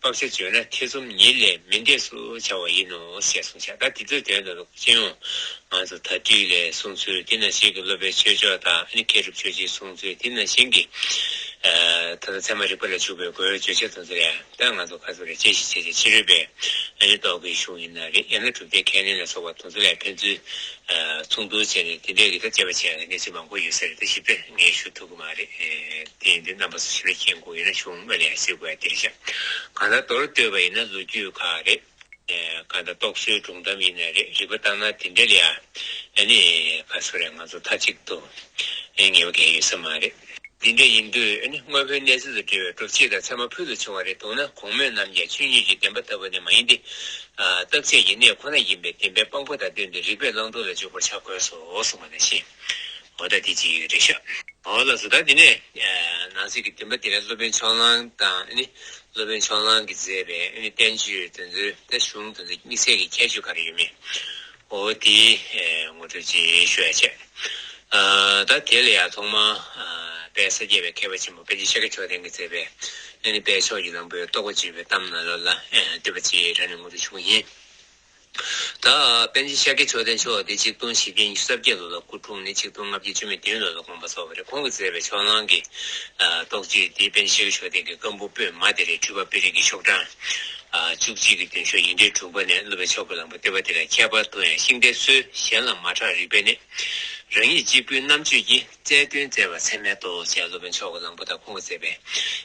བག་ཆགས་བརྗོད་ན་ཐེ་ཚོམ་ཉིད་ལས་མི་འདས་སུ་བྱ་བ་ཡིན་ནོ་ཞེས་གསུངས་ཤག་ད་དེ་ཚོའི་དོན་དུ་སྤྱི་ཡོངས་ང་ཚོ་དྭ་ཏིའི་ལས་གསུངས་ཚུལ། དེ་ནང་བཞིན་གྱི་སློབ་དཔོན་ཆོས་མཆོག་དང་ཨ་ནི་མཁས་གྲུབ་ཆོས་རྗེའི་གསུངས་ཚུལ། དེ་ནང་བཞིན་གྱི་ད་ལྟ་ཚད་མ་རིག་པ་ལ་འཇུག་པའི་སྒོའི་བརྗོད་བྱ་དེ་ཚོ་ལ་ད་ང་ཚོ་ག་ཚོད་རེ་དཔྱད་ཞིབ་བྱས་ཏེ་ཕྱི་རོལ་པའི་ཨ་ནི་རྟོག་གེའི་གཞུང་ཡིན་ན་རེད། ཡང་ན་གྲུབ་མཐའི་ཁས་ལེན་ལ་སོགས་པ་དེ་ཚོ་ལ་ཕན་ཚུན་མཚུངས་བསྡུར་བྱས་ནས་དེ་འདྲའི་གི་ད་དཔྱད་པ་བྱས་ཡག་གནས་ཚུལ་མང་པོ་ཡོད་ས་རེད། ད་ཞིབ་ཕྲ་ངས་ཞུ་ཐུབ་ཀྱི་མ་རེད། དེ་ཡིན་དུས་རྣམ་པ་ཚོ་ཞིབ་ཕྲ་མཁྱེན་དགོས་ཡོད་ན་གཞུང་དངོས་ལ་ཡང་གཟིགས་དགོས་ཡ་དེ་རེད་ཤག་གང་ལྟར་མདོར་བསྡུས་པ་ཡིན་ན་ལོ་རྒྱུས་ཁག་རེད། གང་ལྟར་རྟོག་བཟོའི་སྒྲུང་གཏམ་ཡིན་ན་རེད། རིགས་པ་བརྟག་ན་དེ་འདྲ་ལ་ཡང་ཨ་ནི་ག་ཚོད་རེད། ང་ཚོ་མཐའ་གཅིག་ཏུ་ཨེ་ངེས་པ་གང་ཡོད་ས་མ་རེད། འདི་འདྲ་ཡིན་དུས་ཨ་ནི་དངོས་པོའི་གནས་ཚུལ་དང་འབྲེལ་བའི་སྒྲུབ་བྱེད་དང་ཚད་མ་ཕུལ་དུ་བྱུང་བ་རེད་འདུག་ན། གོང་སྨོས་རྣམས་ཀྱང་ཆོས་ཉིད་ཀྱི་བདེན་པ་ལྟ་བུ་ནི་མ་ཡིན་ཏེ། རྟག་ཆད་ཀྱི་གནས་ཁོ་ན་ཡིན་པས་བདེན་པའི་དཔང་པོ་དང་བསྟུན་ཏེ་རིགས་པས་བླང་དོར་ལ་འཇུག་པར་བྱ་དགོས་སོ་གསུངས་པ་ནང་བཞིན། འོ་ད་དེ་གཅིག་རེད་ཤག་འོ་ལགས་སོ། ད་དེ་ནས་ནང་གསེས་ཀྱི་བདུན་པ་དེ་ལ་སློབ་དཔོན་ཕྱོགས་གླང་དང་ཨ་ནི་སློབ་དཔོན་ཕྱོགས་གླང་གིས་མཛད་པའི་ཨ་ནི་བསྟན་བཅོས་དེ་ཚོའི་ད་གཞུང་དེ་ཚོའི་དམིགས་བསལ་གྱི་ཁྱད་ཆོས་ག་རེ་ཡོད་མེད། འོ་དེ་ངོ་སྤྲོད་ཅིག་ཞུ་ཡ་བྱས། ད་དེ་ལ་ཡང་ཐོག་མར་དཔལ་ས་སྐྱ་པའི་མཁས་པ་ཆེན་པོ་པཎ་ཆེན་ཤཱཀྱ་མཆོག་ལྡན་གྱིས་མཛད་པའི་ཨ་ནི་དཔལ་མཆོག་གི་གླང་པོའི་རྟོགས་པ་བརྗོད་པའི་གཏམ་ནང་ལོགས་ལ་བསྡུས་པ་ཅིག་རང་ནས་ངོ་སྤྲོད་ཞུ་གི་ཡིན། ད་དཔལ་ཆེན་ཤཱཀྱ་མཆོག་ལྡན་མཆོག་དེ་ཆིག་སྟོང་བཞི་བརྒྱ་ཉི་ཤུ་རྩ་བརྒྱད་ལོ་ལ་སྐུ་འཁྲུངས་ནས་ཆིག་སྟོང་ལྔ་བརྒྱ་བཅུ་མེད་བདུན་ལོ་ལ་དགོངས་པ་རྫོགས་པ་རེད། ཁོང་གིས་མཛད་པའི་ཕྱོགས་གླང་གི་རྟོགས་བརྗོད་འདི་པཎ་ཆེན་ཤཱཀྱ་མཆོག་ལྡན་གྱི་བཀའ་འབུམ་པོད་མ་དེ་རེད། འཕྲུལ་པ་དཔེ་རིས་ཀྱི་ཤོག་གྲངས་བཅུ་གཅིག་གི་མདུན་ཤོག་ཡིག་ཕྲེང་དྲུག་པ་ནས་སློབ་དཔོན་མཆོག་གི་གླང་པོ་བསྟོད་པ་དེ་ལ། ཁྱད་པར་དུ་ཡང་ཤིང་རྟའི་སྲོལ་གཞན་ལ་མ་གྲགས་རིགས་པས་ནི། རང་ཉིད་གཅིག་པུའི་རྣམ་དཔྱོད་ཀྱིས། རྩལ་འདོན་བཙལ་བ་ཚད་མས་རྟོགས། ཅེས་སློབ་དཔོན་མཆོག་གི་གླང་པོ་དང་ཁོང་གིས་མཛད་པའི་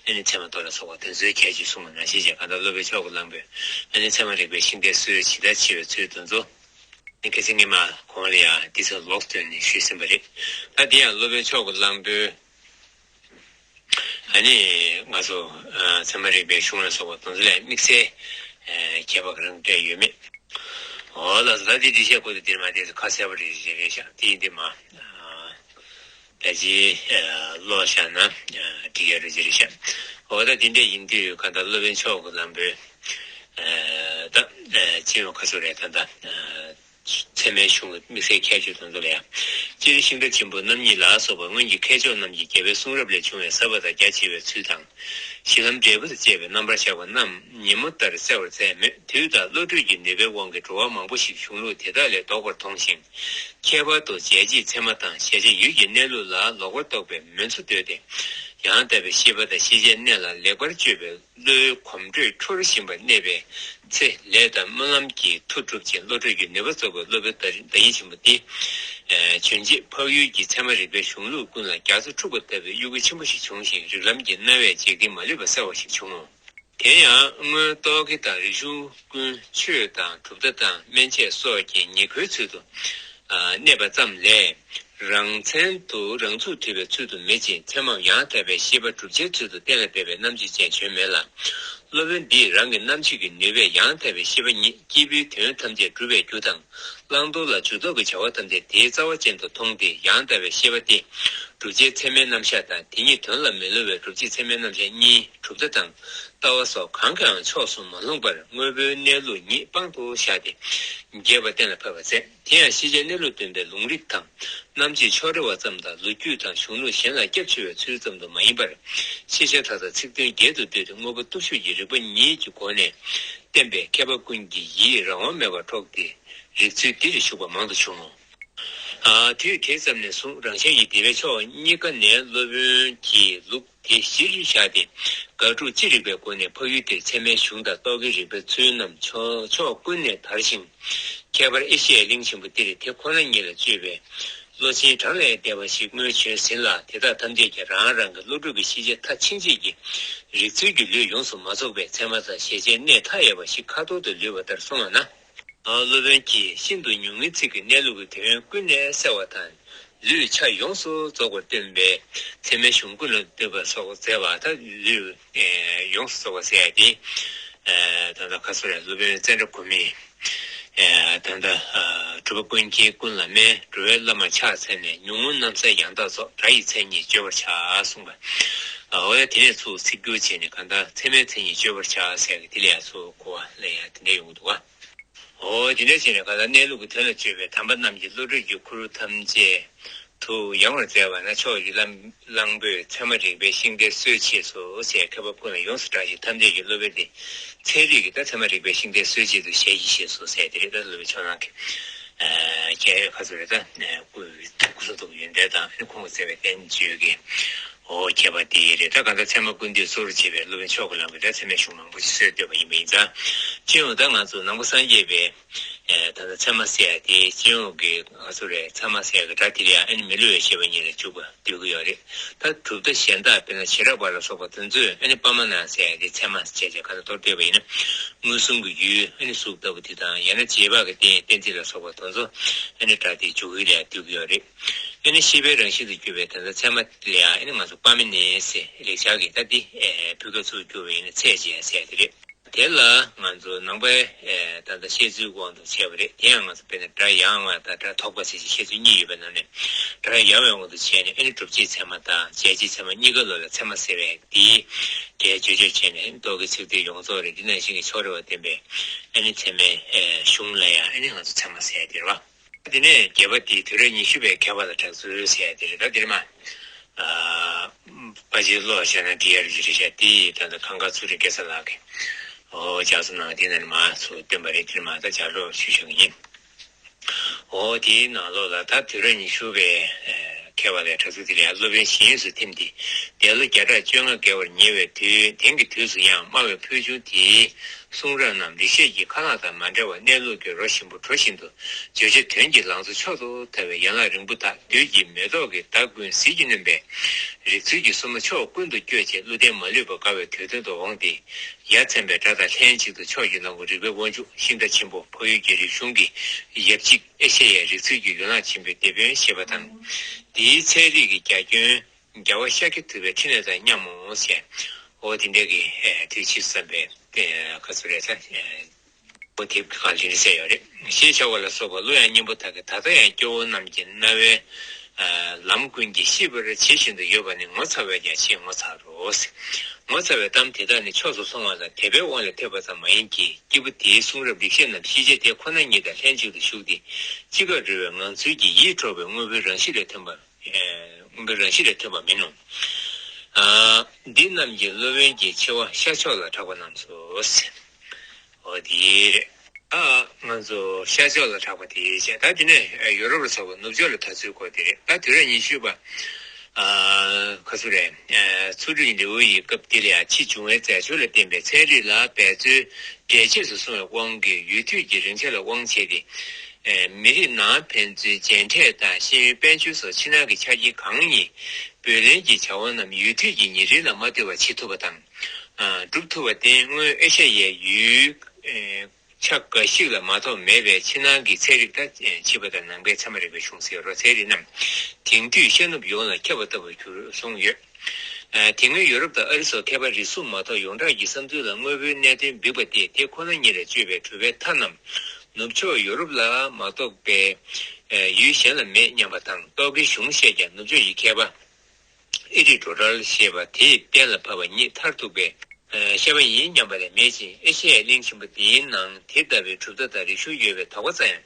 ཨ་ནི་ཚད་མ་མདོ་ལ་སོགས་པ་དེ་ཚོའི་ཁྱད་ཆོས་གསུངས་པ་ནང་བཞིན་བྱས། གང་ལྟར་སློབ་དཔོན་མཆོག་གི་གླང་པོས་ཨ་ནི་ཚད་མ་རིག་པའི་ཤིང་རྟའི་སྲོལ་ཇི་ལྟར་ཕྱེ་བའི་ཚུལ་དེ་ཚོ་ཨ་ནི་ཁ་སང་སྔོན་མ་གོང་ལ་ཡང་འདི་ཚོ་ལོག་བཏོན་ནས་ཞུས་ཟིན་པ་རེད། ད་དེ་ཡང་སློབ་དཔོན་མཆོག་གི་གླང་པོའི་ཨ་ནི་ང་ཚོ་ཚད་མ་རིག་པའི་གཞུང་ལ་སོགས་པ་དེ་ཚོ་ལ་དམིགས་བསལ་ཁྱད་པར་ག་རེ་འདྲ་ཡོད་མེད། འོ་ལགས་སོ། ད་དེ་འདྲ་བཤད་དགོས་དུས་དེར་མ་དེ་ཚོ་ཁ་གསལ་པོ་རེ་རེ་རེད་ཤག་དེ་ཡིན་དུས་མ། ཕལ་ཆེར་ཀློག་བཞག་ན་འགྲིག་ཡ་རེད་ཅེས་རེད་ཤག་འོ་ད་དེ་འདྲ་ཡིན་དུས་གང་ལྟར་སློབ་དཔོན་མཆོག་གི་གླང་པོའི་ད་སྤྱི་ཡོངས་ཁ་གསོ་རེད། ད་ད་ཚད་མའི་གཞུང་གི་དམིགས་བསལ་ཁྱད་ཆོས་དེ་ཚོ་ལ་ཡང་། སྤྱིར་ཤིང་རྟ་ཆེན་པོ་རྣམ་གཉིས་ལ་སོགས་པ་སྔོན་གྱི་མཁས་མཆོག་རྣམས་ཀྱིས་རྒྱལ་བའི་གསུང་རབ་ལས་བྱུང་བའི་ཟབ་པ་དང་རྒྱ་ཆེ་བའི་ཚུལ་དང་། གཞི་ལམ་འབྲས་བུ་དང་བཅས་པའི་རྣམ་པར་གཞག་པ་རྣམས་ཉིན་མོ་ལྟར་གསལ་བར་མཛད་མོད། དུས་དང་བློ་གྲོས་ཀྱི་ནུས་པའི་དབང་གིས་འགྲོ་བ་མང་པོ་ཞིག་གཞུང་ལུགས་དེ་དག་ལས་ལྡོག་པར་མཐོང་ཞིང་། ཁྱད་པར་དུ་འཇལ་བྱེད་ཚད་མ་དང་གཞལ་བྱ་ཡུལ་གྱི་གནས་ལུགས་ལ་ལོག་པར་རྟོག་པའི་མུན་ཚོ་བརྟོལ་ཏེ། ཡང་དག་པའི་ཤེས་པ་དང་ཤེས་བྱའི་གནས་ལ་ལེགས་པར་དཔྱོད་པའི་བློའི་གོམ་བགྲོད་འཕྲོ་བཞིན་པར་གནས་པའི་ཚེ། ལས་དང་སྨོན་ལམ་གྱི་མཐུ་གྲུབ་ཅིང་བློ་གྲོས་ཀྱི་ནུས་པ་རྫོགས་པའི་སློབ་དཔོན་བདག་ཉིད་ཆེན་པོ་འདི། བྱོན་རྗེས་འཕགས་ཡུལ་གྱི་ཚད་མ་རིག་པའི་གཞུང་ལུགས་ཀུན་ལ་རྒྱ་མཚོ་འཁྲུགས་པ་ལྟ་བུའི་གཡོ་འགུལ་ཆེན་པོ་ཞིག་བྱུང་ཞིང་། རིགས་ལམ་གྱི་སྣང་བས་འཇིག་རྟེན་མ་ལུས་པ་གསལ་བ་ཞིག་བྱུང་ངོ་། དེ་ཡང་སྔོན་རྟོག་གེ་དང་རིག་གཞུང་ཀུན་ཆོས་དང་གྲུབ་མཐའ་དང་སྨན་དཔྱད་སོགས་ཀྱི་ཉེར་མཁོའི་ཚུལ་དུ་གནས་པ་ཙམ་ལས། རང་མཚན་དུ་རང་ཚུགས་དུལ་བའི་ཚུལ་དུ་མེད་ཅིང་། ཚད་མའམ་ཡང་དག་པའི་ཤེས་པ་བསྒྲུབ་བྱའི་ཚུལ་དུ་གཏན་ལ་འབེབས་པའི་རྣམ་དཔྱོད་ཅན་བྱོན་མེད་ལ། སློབ་དཔོན་འདིས་རང་གི་རྣམ་དཔྱོད་ཀྱི་ནུས་པས་ཡང་དག་པའི་ཤེས་པ་ཉིད་སྐྱེས་བུའི་དོན་ཐམས་ཅད་སྒྲུབ་པའི་རྒྱུ་དང་། བླང་དོར་ལ་འཇུག་ལྡོག་གི་བྱ་བ་ཐམས་ཅད་དེའི་རྩ་བ་ཅན་དུ་མཐོང་སྟེ། ཡང་དག་པའི་ཤེས་པ་སྟེ། བསྒྲུབ་བྱའི་ཚད་མའི་རྣམ་གཞག་དང་། དེ་ཉིད་དོན་ལ་མི་སླུ་བའི་བསྒྲུབ་བྱའི་ཚད་མའི་རྣམ་གཞག་གཉིས། གྲུབ་མཐའ་དང་ལྟ་བ་སོགས་གང་གིའང་ཕྱོགས་སུ་མ་ལྷུང་བར་དངོས་པོའི་གནས་ལུགས་ཉིད་དཔང་དུ་བཞག་སྟེ། རྒྱས་པ་གཏན་ལ་ཕབ་པར་མཛད། དེ་ཡང་ཤེས་བྱའི་གནས་ལུགས་སྟོན་པའི་ལུང་རིགས་དང་རྣམ་དཔྱོད་ཕྱོགས་རེ་བ་ཙམ་དང་། ལོ་རྒྱུས་དང་གཞུང་ལུགས་གཞན་ལ་སྐྱབས་ཆེ་བའི་ཚུལ་ཙམ་དུ་མ་ཡིན་པར། ཤེས་བྱ་མཐའ་དག་ཚིག་དོན་བརྒྱད་དུ་བསྡུས་ཏེ་དངོས་པོ་སྟོབས་ཞུགས་ཀྱི་རིགས་པ་ཉིད་ཀྱི་སྒོ་ནས་བསྟན་པས་མཁས་པ་ཀུན་གྱི་ཡིད་རང་དབང་མེད་པར་འཕྲོག་སྟེ། རིག་ཚུལ་འདི་རུ་ཞུགས་པ་མང་དུ་བྱུང་ངོ་། ཨ། དུས་དེ་ཙམ་ནས་བཟུང་རང་ཤར་གྱི་སྡེ་པའི་ཕྱོགས་གཉིས་ཀ་ནས་སློབ་དཔོན་གྱི་ལུགས་དེ་གཞིར་བཞག་སྟེ། དགག་སྒྲུབ་ཅི་རིགས་པའི་སྒོ་ནས་འཕགས་ཡུལ་དེར་ཚད་མའི་གཞུང་དང་རྟོག་གེའི་རིགས་པའི་ཚུལ་རྣམས་ཕྱོགས་ཕྱོགས་ཀུན་ནས་དར་ཞིང་། ཁྱད་པར་ཨེ་ཤི་ཡའི་གླིང་ཆེན་པོ་འདིར་དེ་ཁོ་ན་ཉིད་ལ་དཔྱོད་པའི་བློ་ཆེན་གྲངས་ལས་འདས་པ་ཞིག་སྔོན་བྱོན་ཟིན་ལ། དེ་དག་ཐམས་ཅད་ཀྱང་རང་རང་གི་བློ་གྲོས་ཀྱི་ཤེས་བྱ་མཐར་ཕྱིན་བྱེད་ཀྱི་རིག་ཚུལ་གྱི་ལུས་ཡོངས་སུ་མ་རྫོགས་པས་ཚད་མ་དང་ཞེས་བྱའི་གནས་མཐའ་ཡས་པ་ཞིག་ཁ་ཐོར་དུ་ལུས་པ་ལྟར་གསུངས་པ་ན། སློབ་དཔོན་གྱིས་ཤིན་ཏུ་ཉུང་ངུའི་ཚིག་གིས་གནས་ལུགས་ཀྱི་དོན་ཀུན་ནས་གསལ་བ་དང་། ལུས་ཆ་ཡོངས་སུ་རྫོགས་པར་སྟོན་པའི་ཚད་མའི་གཞུང་ཀུན་ལ་འདུས་པ་སོགས་མཛད་པ་དང་། ལུས་ཡོངས་སུ་རྫོགས་པ་ཟེར་ཡ་དེ། ད་ལྟ་ཁ་སོ་ར་སློབ་དཔོན་ཙནྡྲ་གོ་མི། ད་ལྟ་གྲུབ་པ་ཀུན་མཁྱེན་ཀུན་ལ་སྨན། འགྲོ་བའི་བླ་མ་ཕྱག་འཚལ་ནས། ཉུང་ངུ་རྣམ་གསལ་ཡང་དག་རྫོགས། སྒྲ་ཡི་མཚན་ཉིད་བརྗོད་པར་བྱ། གསུངས་པ། འོ་ཡ། དེ་ནས་ཚུར་ཚིག་སྒྱུར་བྱས་ནས་གང་ལྟར་ཚད་མའི་མཚན་ཉིད་བརྗོད་པར་བྱ་ཟེར་གི་དེ་ལ་ཡ་ཚུར་གོ་བ་ལེན་ཡ་དེ་འདྲ་ཡོང་གི་འདུག་ག། འོ་དེ་འདྲ་བྱས་ནས་གང་ལྟར་གནས་ལུགས་ཀྱི་དོན་ལ་དཔྱོད་པའི་དམ་པ་རྣམས་ཀྱི་བློ་གྲོས་ཀྱི་འཁོར་ཐམས་ཅད་དུ་ཡང་བར་མཛད་པ་ན། ཕྱོགས་བཅུའི་གླང་པོས་ཚད་མ་རིག་པའི་ཤིང་རྟའི་སྲོལ་ཕྱེས་སོ་ཟེར། མཁས་པ་ཀུན་ལ་ཡོངས་སུ་གྲགས་ཤིང་ཐམས་ཅད་ཀྱི་སློབ་དཔོན་ཏེ། ཚན་རིག་གི་ད་ཚད་མ་རིག་པའི་ཤིང་རྟའི་སྲོལ་ཕྱེས་སོ་ཞལ་གྱིས་བཞེས་སོ་ཟེར། དེ་རེད། ད་སློབ་དཔོན་ཕྱོགས་གླང་གི་ཁྱད་ཁ་ཚུར་རེད། ད་སྐུ་སྐུ་གསུང་ཐུགས་ཀྱི་ཡོན་ཏན་དང་ཁོང་གིས་མཛད་པའི་བསྟན་བཅོས་ཀྱི། འོ་ཁྱད་པར་དེ་རེད། ད་གང་ལྟར་ཚད་མ་ཀུན་བཏུས་གཙོ་བོར་བྱས་པའི་སློབ་དཔོན་ཕྱོགས་ཀྱི་གླང་པོས་ད་ཚད་མའི་གཞུང་མང་པོ་ཞིག་སྲོལ་བཏོད་པ་ཡིན་པ་ཡིན་ཙང་། སྤྱི་ཡོངས་ད་ང་ཚོ་ནང་པ་སངས་རྒྱས་པའི་ད་ལྟ་ཚད་མ་ཟེར་ཡ་དེ་སྤྱི་ཡོངས་ཀྱི་ང་ཚོ་རེད། ཚད་མ་ཟེར་ཡ་གི་སྒྲ་དེ་ལ་ཡང་ཨ་ནི་མི་སླུ་བའི་ཤེས་པ་ཉིད་ལ་འཇུག་པ་འདོད་ཀྱི་ཡོད་རེད། ད་གྲུབ་མཐའ་གཞན་དག་དཔེར་ན་བྱེ་བྲག་པ་ལ་སོགས་པ་དེ་ཚོས་ཨ་ནི་པ་མ་ན་ཟེར་ཡ་དེ་ཚད་མ་ཟེར་བྱས་གང་ལྟར་མདོར་བསྡུས་པ་ཡིན་ན། མངོན་སུམ་གྱི་ཡུལ་ཨ་ནི་གཟུགས་ལྟ་བུ་དེ་དང་། ཡང་ན་རྗེས་དཔག་གི་རྟེན་གཏན་ཚིགས་ལ་སོགས་པ་དེ་ཚོ་ཨ་ནི་སྒྲ་དེ་འཇུག་ཡུལ་ལ་ཡང་འདོད་ཀྱི་ཡོད་རེད། ཨ་ནི་ཤེས་པའི་རང་བཞིན་དུ་གྱུར་པའི་ད་ལྟ་ཚད་མ་ལ་ཡང་ཨ་ནི་ང་ཚོ་པ་མེ་ནེ་ཟེར་ལེགས་སྦྱར་གྱི་ད་འདི་ཕུད་སྐབས་སུ་གྱུར་པ་ཡིན་ན་ཚད་ཅན་ཟེར་དེ་རེད། དེ་ལ་ང་ཚོ་ནང་པའི་ད་ལྟ་བཤད་ཚུལ་དབང་དུ་བྱས་པ་རེད། དེ་ཡང་ང་ཚོ་དཔེར་ན་སྒྲ་ཡང་བ་དང་སྒྲ་དོག་པ་ཟེར་གྱི་བཤད་ཚུལ་གཉིས་ཡོད་པའི་ནང་ནས། སྒྲ་ཡང་བའི་དབང་དུ་བྱས་ནས་ཨ་ནི་སྒྲུབ་བྱེད་ཚད་མ་དང་འཇལ་བྱེད་ཚད་མ་གཉིས་ཀ་ལོ་ལ་ཚད་མ་ཟེར་བས་དེའི་སྒྲའི་བརྗོད་བྱ་བྱས་ནས་རྟོག་གེའི་ཚིག་དོན་ཡོངས་རྫོགས་རེད། འདི་ནང་བཞིན་གྱི་ཕྱོགས་རེ་བ་བསྟན་པའི་ཨ་ནི་ཚད་མའི་གཞུང་ལ་ཡང་ཨ་ནི་ང་ཚོ་ཚད་མ་ཟེར་ཡ་དེ་རེད་བ། དེ་ནས་བརྒྱད་པ་དེ་དུས་རབས་ཉི་ཤུ་པའི་མཁས་པ་ལ་གྲགས་ཚུལ་ཟེར་ཡ་དེ་རེད། ད་འདིར་མ། ཨ། པ་ཅིའི་བློ་བྱས་ན་འདི་ཡར་གྱི་རེད་ཤག་དེ་ད་ལྟ་གངས་དཀར་ཚུལ་ཁྲིམས་སྐལ་བཟང་ལགས་ཀྱིས། འོ་ལྗགས་རྩོམ་ནང་དེ་ནས་མར་ཚུར་བཏོན་པ་རེད། དེར་མ་ད་ལྗགས་ཀློག་ཞུ་ཞུ་གི་ཡིན། འོ་དེའི་ནང་ལོགས་ལ་ད་དུས་རབས་ཉི་ཤུ་པའི་མཁས་པ་ལ་གྲགས་ཚུལ་དེ་ལ་ཡང་། སློབ་དཔོན་ཞིང་དབྱིངས་སུ་ཐིམ་སྟེ། འདས་ལོ་བརྒྱ་ཕྲག་བཅོ་ལྔ་བརྒལ་བར་ཉེ་བའི་དུས། དེང་གི་དུས་སུ་ཡང་སྨྲ་བའི་ཕུལ་བྱུང་དེའི་གསུང་རབ་རྣམས་ལེགས་བཤད་ཀྱི་ཁ་ལག་དང་མ་འདྲ་བར་གནས་ལུགས་ཀྱི་རོ་ཞིམ་པོ་དྲོ་བཞིན་དུ། བརྗོད་བྱ་དོན་གྱི་ལང་ཚོ་མཆོག་ཏུ་དར་བའི་ཡན་ལག་རིང་པོ་དག། བདུད་ཀྱི་མེ་ཏོག་གི་མདའ་ཀུན་ཟིལ་གྱིས་གནོན་པའི་རིག་ཚུལ་གྱི་སྲུང་མ་ཕྱོགས་ཀུན་ཏུ་བསྐྱོད་ཅིང་། བསླུ་ལྡན་མ་ལུས་པ་དགའ་བའི་དུས་སྟོན་དུ་འོངས་ཏེ། ཡ་མཚན་པའི་སྒྲ་དང་ལྷན་ཅིག་ཏུ་ཕྱོགས་ཀྱི་ལམ་ཁར་རིག་པའི་དབང་ཕྱུག་ཤིང་རྟ་ཆེན་པོ་འཕགས་ཡུལ་གྱི་རིག་གཞུང་གི་ཡབ་གཅིག་ཨེ་ཤེ་ཡའི་རིག་ཚུལ་གྱི་ཡན་ལག་ཆེན་པོའི་དེད་དཔོན་ཞེས་པ་དང་། དེའི་ཚན་རིག་གི་རྒྱ་ཁྱོན་རྒྱལ་བ་ཤཱཀྱ་ཐུབ་པའི་འཕྲིན་ལས་དང་མཉམ་མོ་ཞེས། འོ་དེ་འདྲ་གི་དུས་ཕྱིས་སུ་བསམ་པའི་ཁ་ཚུར་རེད་ས། འོ་དེབ་ཀྱི་སྒང་ལ་དེ་འདྲ་གསལ་ཡོད་རེད། ཞེས་བྱ་བ་ལ་སོགས་པ་གླུ་དབྱངས་སྙན་པོ་དག་གིས་ད་ལྟ་ཡང་སྐྱེ་བོ་རྣམས་ཀྱི་རྣ་བའི་ལམ་ཀུན་གྱི་ཤེས་པར་བྱེད་བཞིན་དུ་ཡོད་པ་ནི་ངོ་མཚར་བས་ཀྱང་ཆེས་ངོ་མཚར་རོ། ངོ་མཚར་བའི་གཏམ་དེ་དག་ནི་ཕྱོགས་སུ་སོང་བ་དང་དད་པའི་དབང་ལས་ཐོས་པ་ཙམ་མ་ཡིན་གྱི། སྐྱེས་བུ་དེའི་གསུང་རབ་རིག་བྱེད་རྣམས་ཤེས་བྱ་དེ་ཁོ་ན་ཉིད་དང་ལྷན་ཅིག་ཏུ་ཞུགས་ཏེ། ཅི་དགར་རོལ་བའི་ངང་ཚུལ་གྱིས་ཡིད་འཕྲོག་པའི་དངོས་པོའི་རང་གཤིས་ལས་ཐོན་པ། དངོས་པོའི་རང་གཤིས་ལས་ཐོན་པ་མིན་ནོ། འདི་རྣམས་ཀྱི་སློབ་དཔོན་གྱི་ཆེ་བ་ཤར་ཕྱོགས་ལ་གྲགས་པ་རྣམས་སོ། འོ་དེ་རེད། ད་ང་ཚོ་ཤར་ཕྱོགས་ལ་གྲགས་པ་དེ་བྱས། ད་དེ་ནས་ཡོ་རོབ་ལ་སོགས་པ་ནུབ་ཕྱོགས་ལ་དར་ཚུལ་སྐོར་དེ་རེད། ད་དུས་རབས་ཉི་ཤུ་པ། ཁ་སུ་རེད། མཚོ་འབྲུག་ལེའུ་ཡི་སྐབས་དེ་ལ་ཡང་ཕྱིས་འབྱུང་བའི་རྫས་སྦྱོར་ལ་བརྟེན་པའི་ཚན་རིག་ལ་འབད་རྩོལ་འབྲས་ཆོས་སུ་སོང་བའི་དབང་གིས་ཡུལ་དུས་ཀྱི་རིང་ཆ་ལ་དབང་བྱས་ཏེ། མི་རིགས་ནང་ཕན་ཚུན་མཇལ་འཕྲད་དང་ཤེས་ཡོན་དཔལ་འབྱོར་སོགས་ཕྱི་ནང་གི་ཆ་རྐྱེན་གང་ཡིན། བུ་ལོན་གྱི་བྱ་བ་རྣམས་ཡུལ་དུས་ཀྱི་ཉིན་རེ་ལ་མ་ལྟོས་པར་བྱེད་ཐུབ་པ་དང་། སྒྲུབ་ཐུབ་པར་བརྟེན་སྔོན་ཨེ་ཤ་ཡའི་ཡུལ། ཆ་འགའ་ཞིག་ལ་མ་གཏོགས་མེད་པའི་ཕྱི་ནང་གི་ཚན་རིག་དང་། ཕྱི་པ་དང་ནང་པའི་ཚད་མ་རིག་པའི་གཞུང་ཟེར་རོ། ཚན་རིག་རྣམས་དེང་དུས་ཤར་ནུབ་ཡོངས་ལ་ཁྱབ་པ་ལྟ་བུར་གྱུར་གསུངས་ཡོད། དེ་སྔོན་ཡོ་རོབ་དང་ཨ་རི་སོགས་མཁས་པ་རིགས་གསུམ་མ་གཏོགས་ཡོངས་གྲགས་ཀྱི་བསམ་ཚུལ་ལ་དངོས་པོའི་གནད་དོན་འབིགས་པ་སྟེ། དེ་ཁོ་ན་ཉིད་ལ་དཔྱོད་པའི་གྲུབ་པའི་མཐའ་རྣམས་ནུབ་ཕྱོགས་ཡོ་རོབ་ལ་མ་གཏོགས་པའི་ཡུལ་གཞན་ལ་མེད་སྙམ་པ་དང་། རྟོག་གེའི་གཞུང་བཤད་ཀྱང་ནུབ་ཕྱོགས་ཀྱི་མཁས་པ་ཨི་རི་ཌོ་ཊལ་ཞེས་པ་དེས་གཏན་ལ་ཕབ་པ་ཉིད་མཐར་ཐུག་པའི་བཤད་པ་ཡིན་སྙམ་པ་ལས་མེད་ཅིང་། ཨེ་ཤེ་ཡའི་གླིང་ཆེན་པོ་འདིའི་ནང་དེ་ལྟ་བུའི་གྲུབ་མཐའ་དང་རིག་གཞུང་ཡོད་པའི་དོགས་པ་ཙམ་ཡང་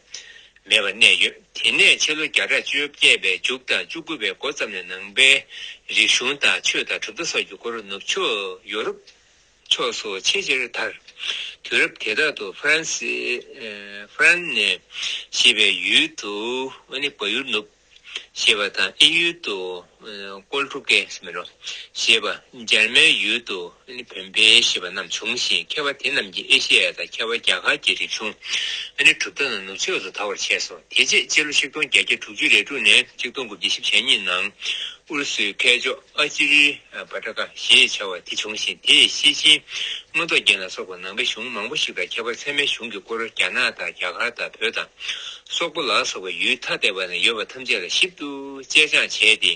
མེད་པར་གནས་ཡོད། དེ་ནས་ཕྱི་ལོ་བརྒྱ་ཕྲག་བཅོ་བརྒྱད་པའི་མཇུག་དང་བཅུ་དགུ་པའི་འགོ་ཙམ་ནས་ནང་པའི་རིག་གཞུང་དང་ཆོས་དང་གྲུབ་མཐའ་སོགས་ཀྱི་སྐོར་ནུབ་ཕྱོགས་ཡོ་རོབ་ ཕྱོགས་སུ་ཆེས་ཆེར་དར། དུས་རབས་དེ་དག་ཏུ་ཧྥ་རན་སི། ཨེ། ཧྥ་རན་ནས་ཞེས་པའི་ཡུལ་དུ་ཨ་ནི་བལ་ཡུལ་ནུབ། ཞེས་པ་དང་དབྱིན་ཡུལ་དུ་ཀོལ་ཀྲུ་ཀེ་ཟེར་མི་རོ། ཞེས་པ། འཇར་མན་ཡུལ་དུ་བོན་པེ་ཞེས་པ་རྣམས་བྱུང་ཞིང་། མཁས་པ་དེ་རྣམས་ཀྱིས་ཨེ་ཤེ་ཡ་དང་ཁྱད་པར་རྒྱ་གར་གྱི་རིག་གཞུང་ཨ་ནི་གྲུབ་མཐའ་རྣམས་ནུབ་ཕྱོགས་སུ་དར་བར་བྱས་སོ། དེ་རྗེས་སྤྱི་ལོ་ཆིག་སྟོང་བརྒྱད་བརྒྱ་དྲུག་ཅུ་རེ་དྲུག་ནས་ཆིག་སྟོང་དགུ་བརྒྱ་བཞི་བཅུ་ཞེ་གཉིས་ནང་ཨུ་རུ་སུའི་མཁས་མཆོག་ཨ་ཅི་རི་བྷ་ཏྲ་ཀ་ཞེས་བྱ་བ་དེ་བྱུང་ཞིང་། དེས་ཤེར་ཕྱིན་མངོན་རྟོགས་རྒྱན་ལ་སོགས་པ་ནང་པའི་གཞུང་མང་པོ་ཞིག་དང་ཁྱད་པར་ཚད་མའི་གཞུང་གི་སྐོར་རྒྱ་ནག་དང་རྒྱ་གར་དང་བོད་དང་། སོག་པོ་ལ་སོགས་པའི་ཡུལ་ཐ་དད་པ་ན་ཡོད་པ་ཐམས་ཅད་ལ་ཞིབ་ཏུ་དཔྱད་སྦྱང་བྱས་ཏེ།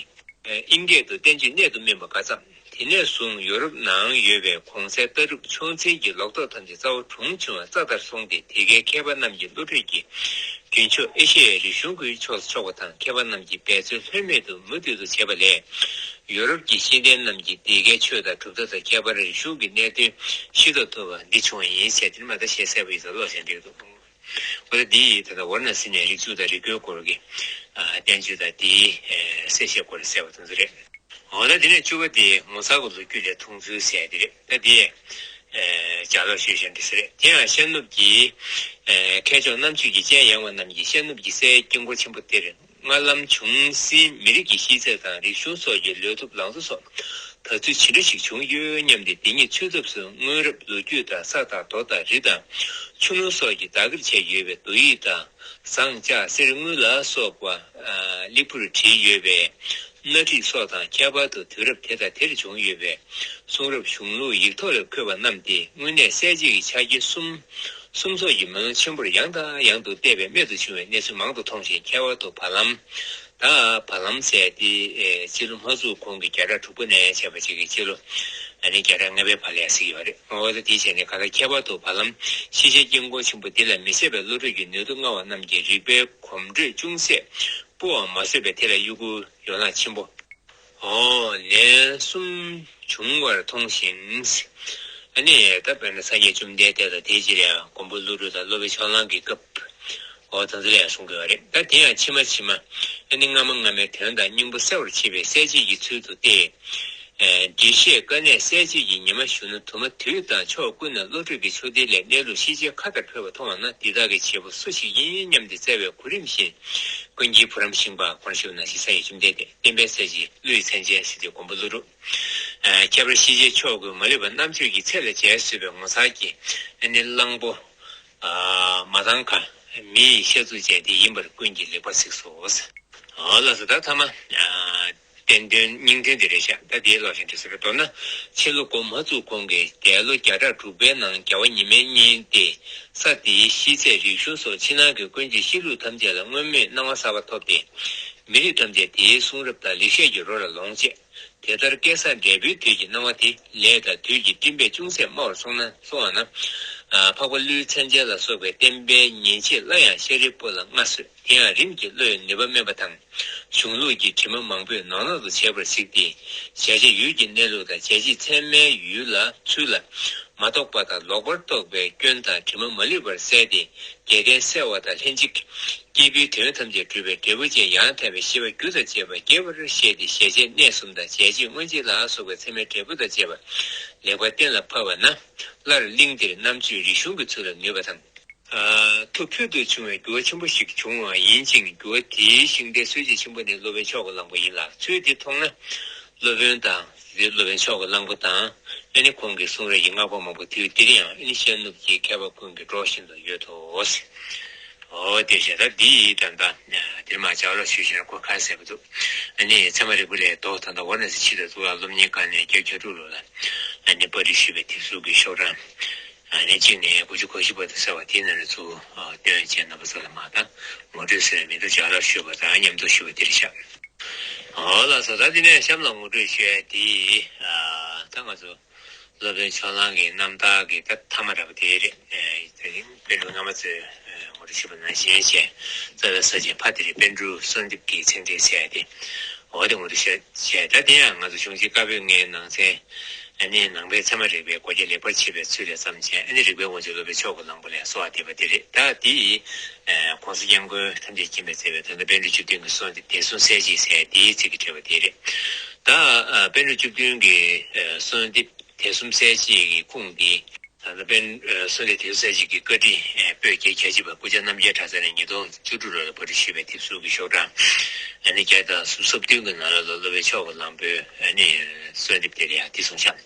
ཨིན་སྐད་དུ་བསྟན་བཅོས་གནད་དུ་སྨིན་པ་འགའ་བརྩམས། དེ་ནས་བཟུང་ཡོ་རོབ་ནང་ཡོད་པའི་གོང་གསལ་ལྟ་གྲུབ་ཕྱོགས་འཛིན་གྱི་ལོག་རྟོག་ཐམས་ཅད་རྩ་བ་གྲུང་ཆུང་བ་རྩ་ལྟར་སོང་སྟེ། དེ་གའི་མཁས་པ་རྣམས་ཀྱི་བློ་གྲོས་ཀྱིས་རྒྱུན་ཕྱོགས་ཨེ་ཤེ་ཡའི་རིག་གཞུང་གི་ཕྱོགས་སུ་ཕྱོགས་པ་དང་། མཁས་པ་རྣམས་ཀྱིས་འབད་བརྩོན་ལྷོད་མེད་དུ་མུ་མཐུད་དུ་བྱས་པ་ལས། ཡོ་རོབ་ཀྱི་ཤེས་ལྡན་རྣམས་ཀྱིས་དེ་གའི་ཆོས་དང་གྲུབ་མཐའ་དང་ཁྱད་པར་རིག་གཞུང་གི་གནད་དོན་ཤེས་རྟོགས་ཐུབ་པ་འདི་བྱུང་བ་ཡིན་ཟེར། དེ་ནི་མ་ད་བཤད་གསལ་པོ་ཡིན་ཙང་ཀློག་བྱས་འགྲིག་འདུག། འོ་ད་འདི་ཡིས་ད་ལྟ་ཝཱ་ར་ཎ་སི་ནས་རིག་མཛོད་དང་རིག་མགོའི་སྐོར་གྱི་ཨ་བསྟན་བཅོས་དང་དེའི་ཨེ་གསལ་བཤད་སྐོར་གསལ་བ་དེ་ཚོ་རེད། འོ་ད་དེ་ནས་བཅུ་པ་དེ་ངོ་མཚར་གྱི་ལོ་རྒྱུས་ལས་འཐུང་ཚུལ་ཟེར་དེ་རེད། ད་དེ་ཨེ་ལྗགས་ཀློག་ཞུས་བཞིན་འདི་ཟེར་རེད། དེ་ཡང་ཤར་ནུབ་ཀྱི་ཨེ་མཁས་མཆོག་རྣམ་དཔྱོད་ཀྱི་སྤྱན་ཡངས་པ་རྣམས་ཀྱིས་ཤར་ནུབ་ཀྱི་སའི་དཀྱིལ་འཁོར་ཆེན་པོ་དེར་སྔར་ལམ་བྱུང་སྲིད་མི་རིགས་ཀྱི་ཤེས་ཚད་དང་རིག་གཞུང་སོགས་ཀྱི་ལོས་ཐུབ་ལང་ཚོ་སོགས་དར་ཚུལ་ཇི་འདྲ་ཞིག་བྱུང་ཡོད་སྙམ་སྟེ། དེ་ཉིད་འཚོལ་ཐབས་སུ་སྔོན་རབས་ལོ་རྒྱུས་དང་ས་དང་རྡོ་དང་རི་དང་ཆུ་ཀླུང་སོགས་ཀྱིས་བདག་གིར་བྱས་ཡོད་པའི་རྡོ་ཡིག་དང་ཟངས་ལྕགས་གསེར་དངུལ་ལ་སོགས་པ་ཨ་ལེགས་པར་བྲིས་ཡོད་པའི་སྣ་ཁྲིད་སོགས་དང་། ཁྱད་པར་དུ་དུས་རབས་དེ་དང་དེར་བྱུང་ཡོད་པའི་གསུང་རབ་གཞུང་ལུགས་ཡིག་ཐོག་ལ་འཁོད་པ་རྣམས་ཏེ། དངོས་གནས་གསལ་བྱེད་ཀྱི་ཕྱག་རྒྱ་གསུམ་གསུམ་ཚོགས་ཀྱི་མེ་ལོང་ཆེན་པོར་ཡང་དང་ཡང་དུ་བལྟས་པས་རྨད་དུ་བྱུང་བའི་གནས་ཚུལ་མང་དུ་མཐོང་ཞིང་། ཁྱད་པར་དུ་བར་ལམ། ད་བར་ལམ་ཟེར་ཏེ་ཨེ་སྤྱི་ལོ་མ་བཙུགས་གོང་གི་བརྒྱ་ཕྲག་དྲུག་པ་ནས་བྱས་པ་ཅིག་གི་སྤྱི་ལོ་ཨ་ནི་བརྒྱ་ཕྲག་ལྔ་པའི་བར་ལ་ཟེར་གྱི་ཡོད་རེད། འོ་ད་དེ་བྱས་ནས་ག་ལ། ཁྱད་པར་དུ་བར་ལམ་ཤེར་ཕྱིན་དཀྱིལ་འཁོར་ཆེན་པོ་འདི་ལ་མི་ཟད་པའི་བློ་གྲོས་ཀྱི་ནུས་སྟོབས་མངའ་བ་རྣམས་ཀྱིས་རིག་པའི་གོམ་བགྲོད་ཅུང་ཟད་སྤོ་བར་མ་བཟོད་པས། དེ་ལ་གཡོ་འགུལ་ཡོ་ལང་ཆེན་པོ། འོ་ལན་གསུམ་བྱུང་བར་མཐོང་ཞིང་། ཨ་ནི་ད་དཔེར་ན་སངས་རྒྱས་བཅོམ་ལྡན་འདས་དང་དེའི་རྗེས་ལ་མགོན་པོ་ཀླུ་སྒྲུབ་དང་སློབ་དཔོན་ཕྱོགས་གླང་གི་སྐབས། འོ་ད་ཚོ་ལ་ཡང་གསུང་དགོས་པ་རེད། ད་དེ་ཡང་ཕྱི་མ་ཕྱི་མ་ཨ་ནི་སྔ་མ་སྔ་མའི་དོན་དང་སྙིང་པོ་གསལ་བར་བྱེད་པའི་གསལ་བྱེད་ཀྱི་ཚུལ་དུ་སྟེ། ཨེ་འགྲེལ་བཤད་དཀའ་གནད་གསལ་བྱེད་ཀྱི་ཉི་མ་གཞོན་ནུ་དུ་མ་དུས་དང་ཕྱོགས་ཀུན་ན་བློ་གྲོས་ཀྱི་ཕྱོགས་འདི་ལས་གནས་ལུགས་ཤེས་བྱའི་མཁའ་ལྟར་འཕེལ་བ་མཐོང་བ་ན། འདི་དག་གི་བྱེད་པོ་སུ་ཞིག་ཡིན་སྙམ་སྟེ་བཙལ་བའི་གོ་རིམ་བཞིན། ཀུན་མཁྱེན་བུ་རམ་ཤིང་པ་གོང་ཞུས་ནང་བཞིན་ས་ཡི་བཅོམ་ལྡན་འདས་བསྟན་པའི་གསལ་བྱེད་ཀླུ་ཡི་མཚན་ཅན་ཟེར་ཏེ་མགོན་པོ་ཀླུ་སྒྲུབ། ཨ་ཁྱད་པར་ཤེས་བྱའི་ཕྱོགས་ཀུན་མ་ལུས་པ་རྣམ་དཔྱོད་ཀྱི་ཚད་ལ་འཇལ་བཟོད་པའི་ངོ་མཚར་གྱི་ཨ་ནི་གླང་པོ། ཨ་མ་ཏང་ཁ་མི་ཡི་ཤ་ཚུགས་ཅན་དེ་ཡིན་པར་ཀུན་གྱིས་ལེགས་པར་གཟིགས་སོ། འོ་ལགས་སོ། ད་ཐ་མ་ཨ་བསྟན་དོན་སྙིང་དོན་འདི་རེད་ཤག། ད་དེའི་ཀློག་བཞིན་འདི་ཟེར་རེད། མདོར་ན་ཕྱི་ལོ་འགོ་མ་བཙུགས་གོང་གི་འདས་ལོ་བརྒྱ་ཕྲག་དྲུག་པའི་ནང་རྒྱལ་བ་ཉི་མའི་གཉེན་ཏེ། ས་དེའི་ཤེས་ཚད་རིག་གཞུང་སོགས་ཕྱི་ནང་གི་ཀུན་སྤྱོད་གཤིས་ལུགས་ཐམས་ཅད་ལ་སྔོན་མེད་སྣང་བ་གསར་པ་ཐོབ་སྟེ། མི་རིགས་ཐམས་ཅད་དེའི་གསུང་རབ་དང་ལེགས་བཤད་ཀྱི་རོ་ལ་ལོངས་སྤྱད། དེ་ལྟར་སྐལ་བཟང་འབྲས་བུའི་དུས་ཀྱི་སྣང་བ་དེ་ལས་དང་དུས་ཀྱི་སྤྲིན་པས་ཅུང་ཟད་དམའ་བར་སོང་ན་སོང་བ་ན། ཨ་འཕགས་པ་ཀླུའི་མཚན་ཅན་ལ་སོགས་པའི་བསྟན་པའི་ཉིན་བྱེད་སླར་ཡང་ཤཱ་རིའི་བུ་ལ་མངའ་གསོལ། དེ་ཡང་རིམ་གྱིས་བློའི་ནུས་པ་དམན་པ་དང་། གཞུང་ལུགས་ཀྱི་དྲི་མ་མང་པོས་ནོར་གནག་ཏུ་བྱས་པར་གཟིགས་ཏེ། གཞལ་བྱའི་ཡུལ་གྱི་གནས་ལུགས་དང་འཇལ་བྱེད་ཚད་མའི་ཡུལ་ལ་ཚུལ་ལ་མ་རྟོགས་པ་དང་ལོག་པར་རྟོག་པའི་སྐྱོན་དང་དྲི་མ་མ་ལུས་པར་བསལ་ཏེ། རྒྱལ་བསྟན་གསལ་བ་དང་ལྷན་ཅིག་སྐྱེས་བུའི་དོན་ཐམས་ཅད་གྲུབ་པའི་འབྲས་བུ་ཅན་ཡང་དག་པའི་ཤེས་པ་རྒྱུ་དང་བཅས་པ་རྒྱས་པར་བཤད་དེ། གཞལ་བྱའི་གནས་གསུམ་དང་འཇལ་བྱེད་མངོན་རྗེས་ལ་སོགས་པའི་ཚད་མའི་འབྲས་བུ་དང་བཅས་པ་ལེགས་པར་གཏན་ལ་ཕབ་པ་ན། སླར་གླིང་འདིར་རྣམ་དཔྱོད་རིག་གཞུང་གི་ཚུལ་ལ་ནུས་པ་དང་། ཨ་ཐུགས་ཕུལ་དུ་བྱུང་བའི་འགྱུར་བ་ཆེན་པོ་ཞིག་བྱུང་བ་ཡིན་ཅིང་། འགྱུར་བ་དེའི་ཤིང་རྟའི་སྲོལ་འབྱེད་ཆེན་པོ་ནི་སློབ་དཔོན་ཕྱོགས་ཀྱི་གླང་པོ་ཡིན་ལ། ཚུལ་འདི་མཐོང་ན། སློབ་དཔོན་དང་། སློབ་དཔོན་ཕྱོགས་ཀྱི་གླང་པོ་དང་། ཨ་ནི་ཁོང་གི་གསུང་རབ་ཀྱི་བསྔགས་པ་མང་པོ་དུས་འདིར་ཡང་ཨ་ནི་ཤར་ནུབ་ཀྱི་མཁས་པ་ཀུན་གྱི་སྒྲོག་བཞིན་དུ་ཡོད་དོ། འོ་དེ་བྱས་ད་འདི་ཡི་ད་ལྟ་འདིར་མ་ལྗགས་ཀློག་ཞུས་བཞིན་ཁོ་ཁ་གསལ་པོ་འདུག། ཨ་ནི་ཚད་མ་རིལ་བུ་ལས་ལྡོག་ད་ལྟ་ཝཱ་ར་ཎ་སི་ཕྱི་དྲོ་གཙུག་ལག་སློབ་གཉེར་ཁང་ནས་རྒྱ་ཁྱོད་ཕྲུག་ལོ་ལ་ཨ་ནི་པར་རིས་ཞུས་པའི་དེབ་གཟུགས་ཀྱི་ཤོག་གྲངས། ཨ་ནི་གཅིག་ནས་དགུ་བཅུ་གོ་བཞི་བར་དུ་གསལ་བ་དེའི་ནང་ལ་ཚུར་ཨ་སྟོན་བྱས་རྣམ་པ་ཚོ་ལ་མར་ད་ངོ་སྤྲོད་ཟེར་བའི་མིང་དུ་ལྗགས་ཀློག་ཞུས་པ་དང་མཉམ་དུ་ཞུས་པ་དེ་རེད་ཤག། འོ་ལགས་སོ། ད་དེ་ནས་གཤམ་ལ་ངོ་སྤྲོད་ཞུ་ཡ་དེ་ཨ་ད་ང་ཚོ་སློབ་དཔོན་ཕྱོགས་གླང་གི་རྣམ་ཐར་གྱི་ད་མཐའ་མ་འདྲ་པོ་དེ་རེད། ཨ་དེ་རིང་པཎ་གྲུབ་སྔ་མ་ཚོས་ཨ་ངོ་སྤྲོད་ཞུས་པ་ནང་བཞིན་བྱས། རྩ་བའི་ས་ཆེན་ཕ་དེ་རེད། པཎ་གྲུབ་གསོལ་འདེབས་ཀྱི་མཚན་བྲིས་ཟེར་ཡ་དེ། འོ་དེ་ངོ་སྤྲོད་བྱས། ད་དེ་ཡང་ང་ཚོ་གཞུང་ཆེན་བཀའ་པོད་ལྔའི་ནང་ཚན། ཨ་ནི་ནང་པའི་ཚད་མ་རིག་པའི་སྒོ་རྒྱན་ལེགས་པར་ཕྱེ་བའི་ཚུལ་ལས་བརྩམས་བྱས། ཨ་ནི་རིག་པའི་དབང་ཕྱུག་སློབ་དཔོན་ཕྱོགས་ཀྱི་གླང་པོ་ལས་གསོལ་བ་འདེབས་པ་དེ་རེད། ད་དེ་ཡི་ཨ་གོང་ས་སྐྱབས་མགོན་ཐམས་ཅད་མཁྱེན་པས་མཛད་པའི་ད་ལྟ་པཎ་གྲུབ་བཅུ་བདུན་གྱི་གསོལ་འདེབས་བདེ་སྲུང་གསལ་བྱེད་ཟེར་དེའི་ཚིག་གིས་འབྲེལ་བ་དེ་རེད། ད་ཨ་པཎ་གྲུབ་བཅུ་བདུན་གྱི་ཨ་གསོལ་འདེབས། དེབ་གསུམ་གསལ་བྱེད་ཀྱི་ཁུངས་འདི། ད་ལྟ་དཔོན་གསོལ་འདེབས་དེབ་གསུམ་གསལ་བྱེད་ཀྱི་བཀའ་ཁྲིད་པོད་བརྒྱད་ཁྱད་ཆོས་པ་སྐུ་བཅར་རྣམ་རྒྱལ་གྲགས་ཚང་ནས་ཉིས་སྟོང་བཅུ་དྲུག་ལོ་ལ་པར་སྐྲུན་ཞུས་པའི་དེབ་གསུམ་གྱི་ཤོག་གྲངས་ཨ་ནི་བརྒྱ་དང་སུམ་ཅུ་སོ་བདུན་གྱི་ནང་ལོགས་ལ་སློབ་དཔོན་མཆོག་གི་གླང་པོའི་ཨ་ནི་གསོལ་འདེབས་དེ་ལ་ཡང་འདི་གསུངས་ཤག་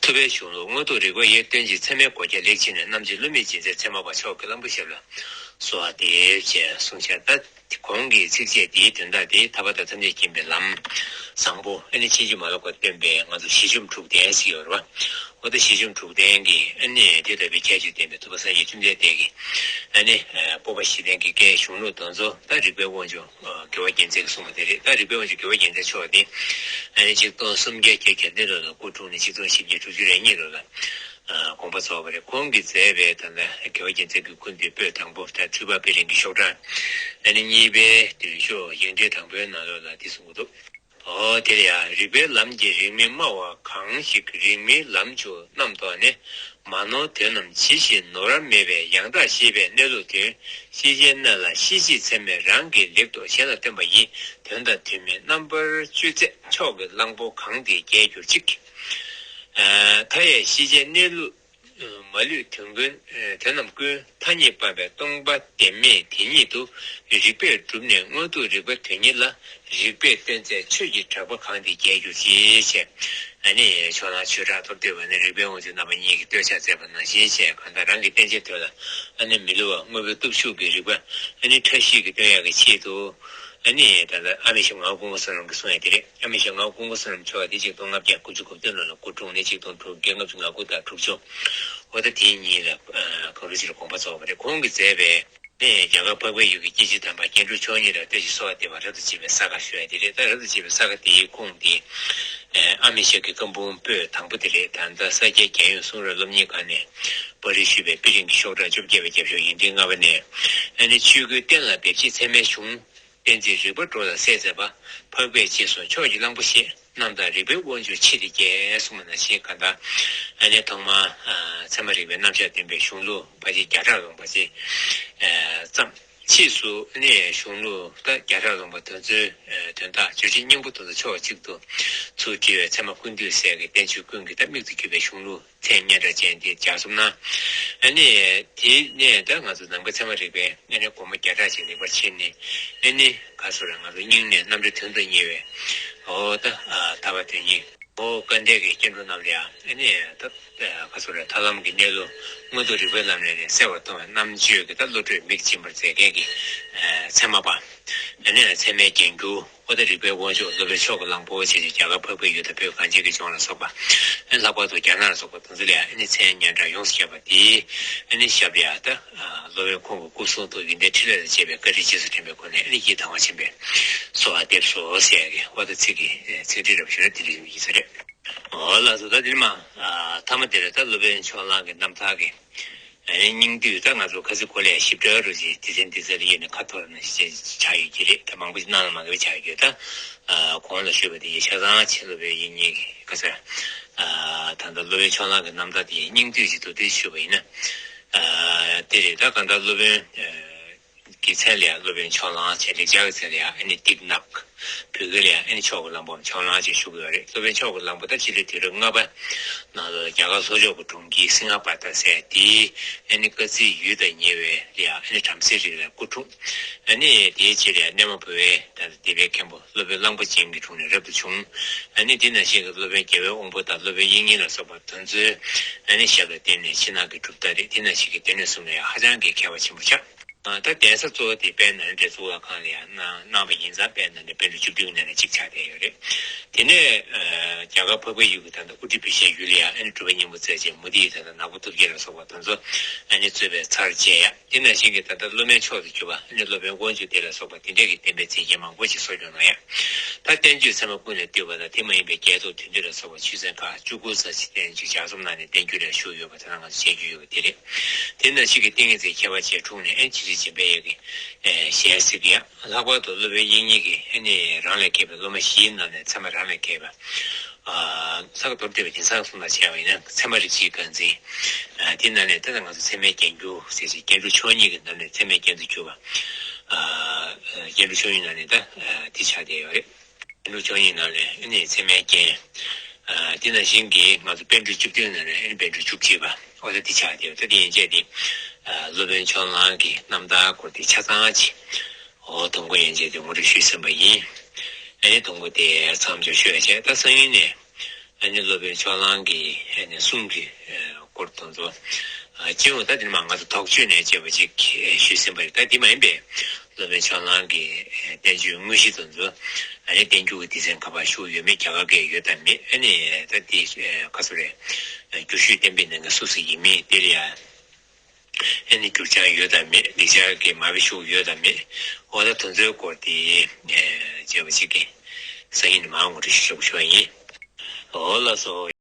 ཐུབ་པའི་གཞུང་ལུགས་དངོས་ཐོག་རིག་པ་ཡི། སྟོན་ཅིང་ཚད་མའི་གོ་རྒྱ་ལེགས་ཕྱེ་ནས། རྣམ་འབྱེད་བསླུ་མེད་འབྱེད་མཛད་ཚད་མ་པ། མཆོག་གི་གླང་པོ་ཞབས་ལ་གསོལ་བ་འདེབས། ཅེས་གསུངས་ཤག་ད་གོང་གི་ཚིགས་བཅད་འདིའི་དོན་དག་འདི་ཐར་པ་དང་ཐམས་ཅད་མཁྱེན་པའི་ལམ་བཟང་པོ་ཨ་ནི་ཕྱིན་ཅི་མ་ལོག་པར་སྟོན་པའི་ང་ཚོ་ཞི་འཇམ་དྲུག་ལྡན་ཞིག་ཡོད་རེད་བ། འོ་ད་ཞི་འཇམ་དྲུག་ལྡན་གྱི་ཨ་ནི་དེ་ལྟ་བུའི་ཁྱད་ཆོས་ལྡན་པའི་ཐུབ་པ་སངས་རྒྱས་བཅོམ་ལྡན་འདས་ཀྱི་ཨ་ནི་སྤོབས་པ་བཞི་ལྡན་གྱི་བཀའི་གཞུང་ལུགས་དེ་ཚོ་ད་རིག་པའི་དབང་ཕྱུག་རྒྱལ་བ་རྒྱལ་མཚན་གྱིས་གསུངས་པ་དེ་རེད། ད་རིག་པའི་དབང་ཕྱུག་རྒྱལ་བ་རྒྱལ་མཚན་མཆོག་དེ་ཨ་ནི་ཆིག་སྟོང་སུམ་བརྒྱ་བརྒྱད་ཅུ་གྱ་བདུན་ལོ་ལ་སྐུ་འཁྲུངས་ནས་ཆིག་སྟོང་བཞི་བརྒྱ་དྲུག་ཅུ་རེ་གཉིས་ལོ་ལ་དགོངས་པ་རྫོགས་པ་རེད། ཁོང་གིས་མཛད་པའི་ད་ལྟ་རྒྱལ་བ་རྒྱལ་མཚན་གྱི་སྐུ་མདུན་པོད་དང་པོ་ད་འཕྲུལ་པ་དཔེ་རིང་གི་ཤོག་གྲངས་ཨ་ནི་གཉིས་པའི་མདུན་ཤོག་ཡིག་འབྲེལ་དང་པོའི་ནང་ལོགས་ལ་འདི་གསུངས་ཀྱི་འདུག་འོ་དེ་ལ་ཡང་རིགས་པའི་ལམ་གྱི་རིགས་མི་སྨྲ་བ་གང་ཞིག་རིགས་མིན་ལམ་བཅུ་རྣམ་རྟོག་ནས། མ་ནོར་དོན་རྣམས་ཇི་བཞིན་ནོར་བ་མེད་པའི་ཡང་དག་ཤེས་པའི་གནས་ལུགས་དོན་ཤེས་བྱའི་སྣོད་ལ་ཤེས་བྱེད་ཚད་མས་རང་གི་ལེགས་ཐོག་གཞན་ལ་སྟོན་པ་ཡི་དོན་དང་དོན་མིན་རྣམ་པར་དཔྱོད་ཚད་མཆོག་གི་གླང་པོ་གང་དེས་རྒྱས་གྱུར་ཅིག་མཐའ་ཡས་ཤེས་བྱའི་གནས་ལུགས་མ་ལུས་དོན་ཀུན་དོན་རྣམས་ཀུན་ཐ་སྙད་པ་པའི་སྟོང་པ་བདེན་མེད་དེ་ཉིད་དུ་རིགས་པས་གྲུབ་ནས་མངོན་མཐོ་རིག་པ་དོན་གཉེར་ལ་རིགས་པས་སྟོན་མཛད་ཆོས་ཀྱི་གྲགས་པ་གང་དེས་རྒྱས་གྱུར་ཅིག་ཅེས་ཨ་ནི་ཕྱོགས་གླང་ཆོས་གྲགས་མདོར་བསྡུས་པ་ནི་རིགས་པའི་དབང་ཕྱུག་རྣམ་པ་གཉིས་ཀྱིས་བསྟོད་ཕྱག་མཛད་པ་ནང་བཞིན་བྱས་གང་ལྟར་རང་གི་བསྟན་བྱའི་དོན་ལ་ཨ་ནི་མི་བསླུ་བ་དངོས་པོའི་སྟོབས་ཤུགས་ཀྱིས་རིགས་པ་ཨ་ནི་ཕྲ་ཞིང་གིས་སྟོན་ཡག་གི་ཆེད་དུ་ཨ་ནི་ད་ལྟ་ཨ་མེས་ཞབས་ལྔ་པ་ཀུན་དགའ་བསོད་ནམས་ཀྱིས་གསུངས་ཡ་དེ་རེད། ཨ་མེས་ཞབས་ལྔ་པ་ཀུན་དགའ་བསོད་ནམས་མཆོག་དེ་ཆིག་སྟོང་ལྔ་བརྒྱ་དགུ་བཅུ་གོ་བདུན་ལོ་ལ་སྐུ་འཁྲུངས་ནས་ཆིག་སྟོང་དྲུག་བརྒྱ་ལྔ་བཅུ་ང་དགུ་དང་དྲུག་ཅུ། འོ་ད་དེའི་ཉིན་ལ་གང་རུ་ཅིག་ལ་དགོངས་པ་རྫོགས་པ་རེད། ཁོང་གིས་མཛད་པའི་ནས་རྒྱ་གར་འཕགས་པའི་ཡུལ་གྱི་སྐྱེས་ཆེན་དམ་པ་རྒྱན་དྲུག་མཆོག་གཉིས་ལ་བསྟོད་ཅིང་གསོལ་བ་འདེབས་པ་རབ་ཏུ་ཕྱེ་བའི་ས་ག་ཞུ་ཡ་དེ་རེད། ད་རབ་ཏུ་ཕྱེ་བའི་ས་ག་དེའི་ཁུངས་དེ་ཨ་མེས་ཞབས་ཀྱི་བཀའ་འབུམ་པོད་དང་པོ་དེ་རེད། ད་ལྟ་ས་སྐྱའི་རྒྱལ་ཡོངས་གསུང་རབ་སློབ་གཉེར་ཁང་ནས་པར་རིས་ཞུས་པའི་དཔེ་རིང་གི་ཤོག་གྲངས་བཅོ་བརྒྱད་པའི་རྒྱབ་ཤོག་ཡིག་ཕྲེང་ལྔ་པ་ནས་ཨ་ནི་ཆོས་སྐུའི་རྟེན་ལ་འབེབས་ཕྱིར་ཚད་མའི་གཞུང་། གཏན་ཚིགས་རིགས་པ་འགྲོ་ལ་གསལ་མཛད་པ། འཕགས་པས་རྗེས་སུ་མཆོག་གི་གླང་པོ་ཞེས། རྣམ་དག་རིགས་པའི་དབང་ཕྱུག་མཆེད་དེ་རྒྱས། གསུངས་པ་ནང་བཞིན་གང་ལྟར་ཨ་ནི་ཐོག་མར་ཚད་མ་རིག་པའི་རྣམ་གཞག་སྟོན་པའི་གཞུང་ལུགས་ཕལ་ཆེར་བརྒྱ་ཕྲག་ལོངས་པ་ཅིག་ཙམ། ཕྱིས་སུ་ཨ་ནི་གཞུང་ལུགས་ད་བརྒྱ་ཕྲག་ལོངས་པ་དེ་ཚོའི་དོན་དག་བརྗོད་བྱའི་སྙིང་པོ་དེ་ཚོ་ཕྱོགས་གཅིག་ཏུ་ཚུར་བསྒྲིལ་བའི་ཚད་མ་ཀུན་བཏུས་ཟེར་གྱི་བསྟན་བཅོས་ཀུན་གྱི་ད་མིག་ཏུ་གྱུར་པའི་གཞུང་ལུགས། མཚན་སྙན་གྲགས་ཅན་དེ་སྦྱར་སོང་ན། ཨ་ནི་དེ་ནས་ད་ང་ཚོ་ནམ་མཁའི་ཚད་མ་རིག་པའི་ཨ་ནི་སྒོ་མོ་བརྒྱ་ཕྲག་ཅིག་ལེགས་པར་ཕྱེ་ནས་ཨ་ནི་ག་ཚོད་རེད། ང་ཚོ་སྙིང་ནས་རྣམ་འགྲེལ་དོན་དུ་གཉེར་བའི་འོ་ད་ཐར་པ་དོན་གཉེར་འོ་དཀའ་འགྲེལ་གྱི་སྐྱེ་འགྲོ་རྣམས་ལ་ཡང་ཨ་ནི་ད་ག་ཚོད་རེད། ཐར་ལམ་གྱི་གནས་ལུགས་མངོན་མཐོ་རིག་པའི་ལམ་ནས་ནི་གསལ་བར་མཐོང་བའི་རྣམ་དཔྱོད་ཀྱི་ད་བློ་གྲོས་མིག་སྦྱིན་པར་མཛད་མཁན་གྱི་ཚད་མ་པ་ཨ་ནི་ཚད་མའི་རྒྱན་གྱུར། ཨོ་ད་རིག་པའི་དབང་ཕྱུག་སློབ་དཔོན་མཆོག་གི་གླང་པོ་ཆེ་ཆེ་རྒྱ་གར་འཕགས་པའི་ཡུལ་དང་བོད་གངས་ཅན་གྱི་ལྗོངས་ལ་སོགས་པ་ཨ་ནི་ལྷག་པར་དུ་རྒྱ་ནག་ལ་སོགས་པ་དེ་ཚོ་ལ་ཡང་ཨ་ནི་མཚན་སྙན་གྲགས་ཡོངས་སུ་ཁྱབ་པ་དེའི་ཨ་ནི་ཞབས་ལ་ཡང་ད་སློབ་དཔོན་ཁོང་གི་སྐུ་གསུང་ཐུགས་ཡོན་ཏན་ཕྲིན་ལས་དང་བཅས་པའི་བཀའ་དྲིན་རྗེས་སུ་དྲན་པའི་སྒོ་ནས་ཨ་ནི་ཡིད་དང་བ་ཆེན་པོས་གསོལ་བ་འདེབས་སོ་ཟེར་ཡ་གི་ཨོ་ད་ཚིག་གི་ཚིག་འགྲེལ་རབ་ཞུ་ན་དེ་འདྲ་ཡིན་ས་རེད། ཨོ་ལགས་སོ། ད་དེ་ནས་མ་མཐའ་མ་དེ་ལ་ད་སློབ་དཔོན་ཕྱོགས་གླང་གི་རྣམ་ཐར་གྱི་ཨ་ནི་སྙིང་བསྡུས་ད་ང་ཚོ་ཁ་སང་གོ་ལས་ཞིབ་ཕྲ་རུ་ཞིག་སྡེ་ཚན་སྡེ་ཚན་ལ་ཡོད་ནས་ཁ་ཐོར་ནས་ཞེས་ཆགས་ཡོད་ཀྱི་རེད། ད་མང་པོ་ཞིག་གནང་ལ་མ་དགའ་བའི་ཆགས་ཡོད་ཀྱི་ད། གོང་ལ་ཞུས་པ་དེ་ཡིས་ཆ་ཚང་ཆེ་སློབ་དཔོན་དབྱིག་གཉེན་གྱི་ཁ་སང་ད་ལྟ་སློབ་དཔོན་ཕྱོགས་གླང་གི་རྣམ་ཐར་དེ་ཡི་སྙིང་བསྡུས་ཀྱི་མདོར་བསྡུས་ཞུས་པ་ཡིན་ན། དེ་རེད། ད་གང་ལྟར་སློབ་དཔོན་གྱི་མཚན་ལ་ཡང་སློབ་དཔོན་ཕྱོགས་གླང་བྱས། ལེགས་སྦྱར་གྱི་མཚན་ལ་ཡང་ཨ་ནི་ཏིག་ནག་བོད་སྐད་ལ་ཡང་ཨ་ནི་མཆོག་གི་གླང་པོའམ་ཕྱོགས་གླང་ཅེས་ཞུ་གི་ཡོད་རེད། སློབ་དཔོན་མཆོག་གི་གླང་པོ་ད་སྤྱི་ལོའི་དུས་རབས་ལྔ་པ་ནང་ལོགས་རྒྱ་གར་ལྷོ་ཕྱོགས་ཀྱི་གྲོང་ཁྱེར་སིང་ཧ་པ་ཏ་ཟེར་དེའི་ཨ་ནི་ཀ་ཙིའི་ཡུལ་དང་ཉེ་བའི་ལ་ཡང་ཨ་ནི་བྲམ་ཟེའི་རིགས་ལ་སྐུ་འཁྲུངས། ཨ་ནི་དེའི་རྗེས་ལ་ཡང་སྣེ་མོ་བོད་པའི་ད་ལྟ་སྡེ་པའི་མཁན་པོ་སློབ་དཔོན་གླང་པོ་ཆེན་གྱི་དྲུང་ནས་རབ་ཏུ་བྱུང་། ཨ་ནི་དེ་ནང་བཞིན་གྱི་སློབ་དཔོན་རྒྱལ་བའི་དབང་པོ་དང་སློབ་དཔོན་དབྱིག་གཉེན་ལ་སོགས་པ་དེ་ཚོའི་ཨ་ནི་ཞབས་ལ་བརྟེན་ནས་ཕྱི་ནང་གི་གྲུབ་མཐའ་རེད། དེ་ནང་བཞིན་གྱི་སྡེ་སྣོད་གསུམ་ལ་ཡང་ཧ་ཅང་གི་མཁས་པ་ཆེན་པོ་ཆགས། ད་གདན་ས་གཙོ་བོ་དེ་དཔལ་ནཱ་ལེནྡྲའི་གཙུག་ལག་ཁང་ལ་ཡང་གནང་གནང་བ་ཡིན་ཙང་དཔལ་ནཱ་ལེནྡྲ་པཎ་གྲུབ་བཅུ་བདུན་གྱི་ནང་ནས་གཅིག་ཆགས་བསྡད་ཡོད་རེད། དེ་ནས་རྒྱ་གར་འཕགས་པའི་ཡུལ་གྱི་ད་ལྟ་ཨུ་ཏྲ་བི་ཤའི་ཡུལ་ལ་ཡང་ཨ་ནི་གྲུབ་པ་སྙིང་པོ་རྩལ་ཅན་མུ་སྟེགས་ཡི་ད་ལྟ་ནག་པོ་ཐུབ་རྒྱལ་ལ་སོགས་པ་དེ་ཚོ་ཨ་ནི་གཙོས་པའི་ཚར་བཅད་ཡ། དེ་ནང་བཞིན་གྱི་ད་ལྟ་སློབ་མའི་མཆོག་ཏུ་གྱུར་པ་ཨ་ནི་སློབ་དཔོན་དབང་ཕྱུག་སྡེ་ལ་སོགས་པ་དེ་འདྲས་ཀྱི་བསྟན་པའི་མཛེས་རྒྱན་མང་པོ་ཞིག་གསོ་སྐྱོང་གནང་ཡ། ད་བསྟན་བཅོས་ཚད་མ་ཀུན་ལས་བཏུས་པ་དང་དེ་མ་ཡིན་པའི་རྒྱལ་ཐོག་དོན་བསྡུས་ལ་སོགས་པ་ཆོས་ཚན་ཁག་བཅུ་དགུ་ཙམ་ཞིག་བསྟན་བཅོས་ལྗགས་རྩོམ་གནང་ནས་བསྟན་འགྱུར་ལ་བཞུགས་ཡོད་པ་དེ་ཚོ་ང་ཚོས་མཇལ་རྒྱུ་ཡོད་པ་དེ་རེད། དེ་ནང་བཞིན་གྱི་ཏིང་ངེ་འཛིན་ཁྱད་པར་ཅན་འཁྲུངས་ནས་ཨ་ནི་ཇི་སྲིད་འཇམ་དཔལ་དབྱངས་ཀྱི་ཞལ་གཟིགས་ཀྱི་ཡ། ལྷག་པར་དུ་སློབ་དཔོན་དབྱིག་གཉེན་གྱིས་ཨ་ནི་རང་ལས་བརྒལ་བའི་སློབ་མ་བཞིའི་ནང་ནས་ཚད་མ་རང་ལས་བརྒལ་བ། ལྷག་མདོར་བསྡུས་པའི་དེང་སང་གསུང་ལ་བྱས་པ་ཡིན་ན་ཚད་མ་རིགས་བཞིའི་རྐང་འཛིན། དེ་ནང་ནས་ད་ལྟ་ང་ཚོ་ཚད་མའི་རྒྱན་གྱུར་ཟེར་ཞིང་རྒྱན་དྲུག་མཆོག་གཉིས་ཀྱི་ནང་ནས་ཚད་མའི་རྒྱན་དུ་གྱུར་པ། རྒྱན་དྲུག་མཆོག་གཉིས་ནང་ནས་ད་དེ་ཆགས་བསྡད་ཡོད་རེད། རྒྱན་དྲུག་མཆོག་གཉིས་ནང་ནས་ཨ་ནི་ཚད་མའི་རྒྱན། ཨ་དེ་ནང་བཞིན་གྱི་ང་ཚོ་པཎ་གྲུབ་བཅུ་བདུན་ནང་ནས་ཨ་ནི་པཎ་གྲུབ་བཅུ་གཅིག་པ་འོ་ད་དེ་ཆགས་བསྡད་ཡོད། ད་དེ་ཡན་ཆད་དེ་ཨ་སློབ་དཔོན་ཕྱོགས་གླང་གི་རྣམ་ཐར་སྐོར་དེ་ཆ་ཚང་ཅིག་འོ་དང་པོ་ཡན་ཆད་དེ་ངོ་སྤྲོད་ཞུས་ཟིན་པ་ཡིན། ཨ་ནི་དང་པོ་དེ་མཚམས་འཇོག་ཞུ་ཡ་བྱས། ད་སང་ཉིན་ནས་ཨ་ནི་སློབ་དཔོན་ཕྱོགས་གླང་གི་ཨ་ནི་གསུང་གི་ཨ་སྐོར་དེ་ཚོ་ཨ་སྤྱི་ཡོངས་ད་དེ་ནི་མ་ང་ཚོ་དོགས་གཅོད་ནས་བྱས་པ་ཅིག་ཨ་ཞུས་ཟིན་པ་རེད། ད་དེ་མ་ཡིན་པའི་སློབ་དཔོན་ཕྱོགས་གླང་གི་ཨ་བསྟན་བཅོས་དངོས་གཞི་དེ་ཚོ་ཨ་ནི་བསྟན་འགྱུར་གྱི་སྡེ་ཚན་ག་པར་བཞུགས་ཡོད་མེད། རྒྱ་གར་སྐད་ཡོད་དམ་མེད། ཨ་ནི་ད་དེ་ཨ་ག་ཚོད་རེད། ཨ་བསྒྱུར་ཞུས་གཏན་འབེབས་གནང་མཁན་སུ་སུ་ཡིན་མིན་དེ་ལ་ཡ་ཨ་ནི་འགྱུར་བྱང་ཡོད་དམ་མེད། ལེགས་སྦྱར་གྱི་མ་དཔེ་ཞུགས་ཡོད་དམ་མེད། འོ་ད་དེ་ཚོའི་སྐོར་དེ་ཨ་བྱས་པ་ཅིག་གི་སང་ཉིན་མར་ངོ་སྤྲོད་ཞུ་ཆོག་ཞུ་བ་ཡིན། འོ་ལགས་སོ།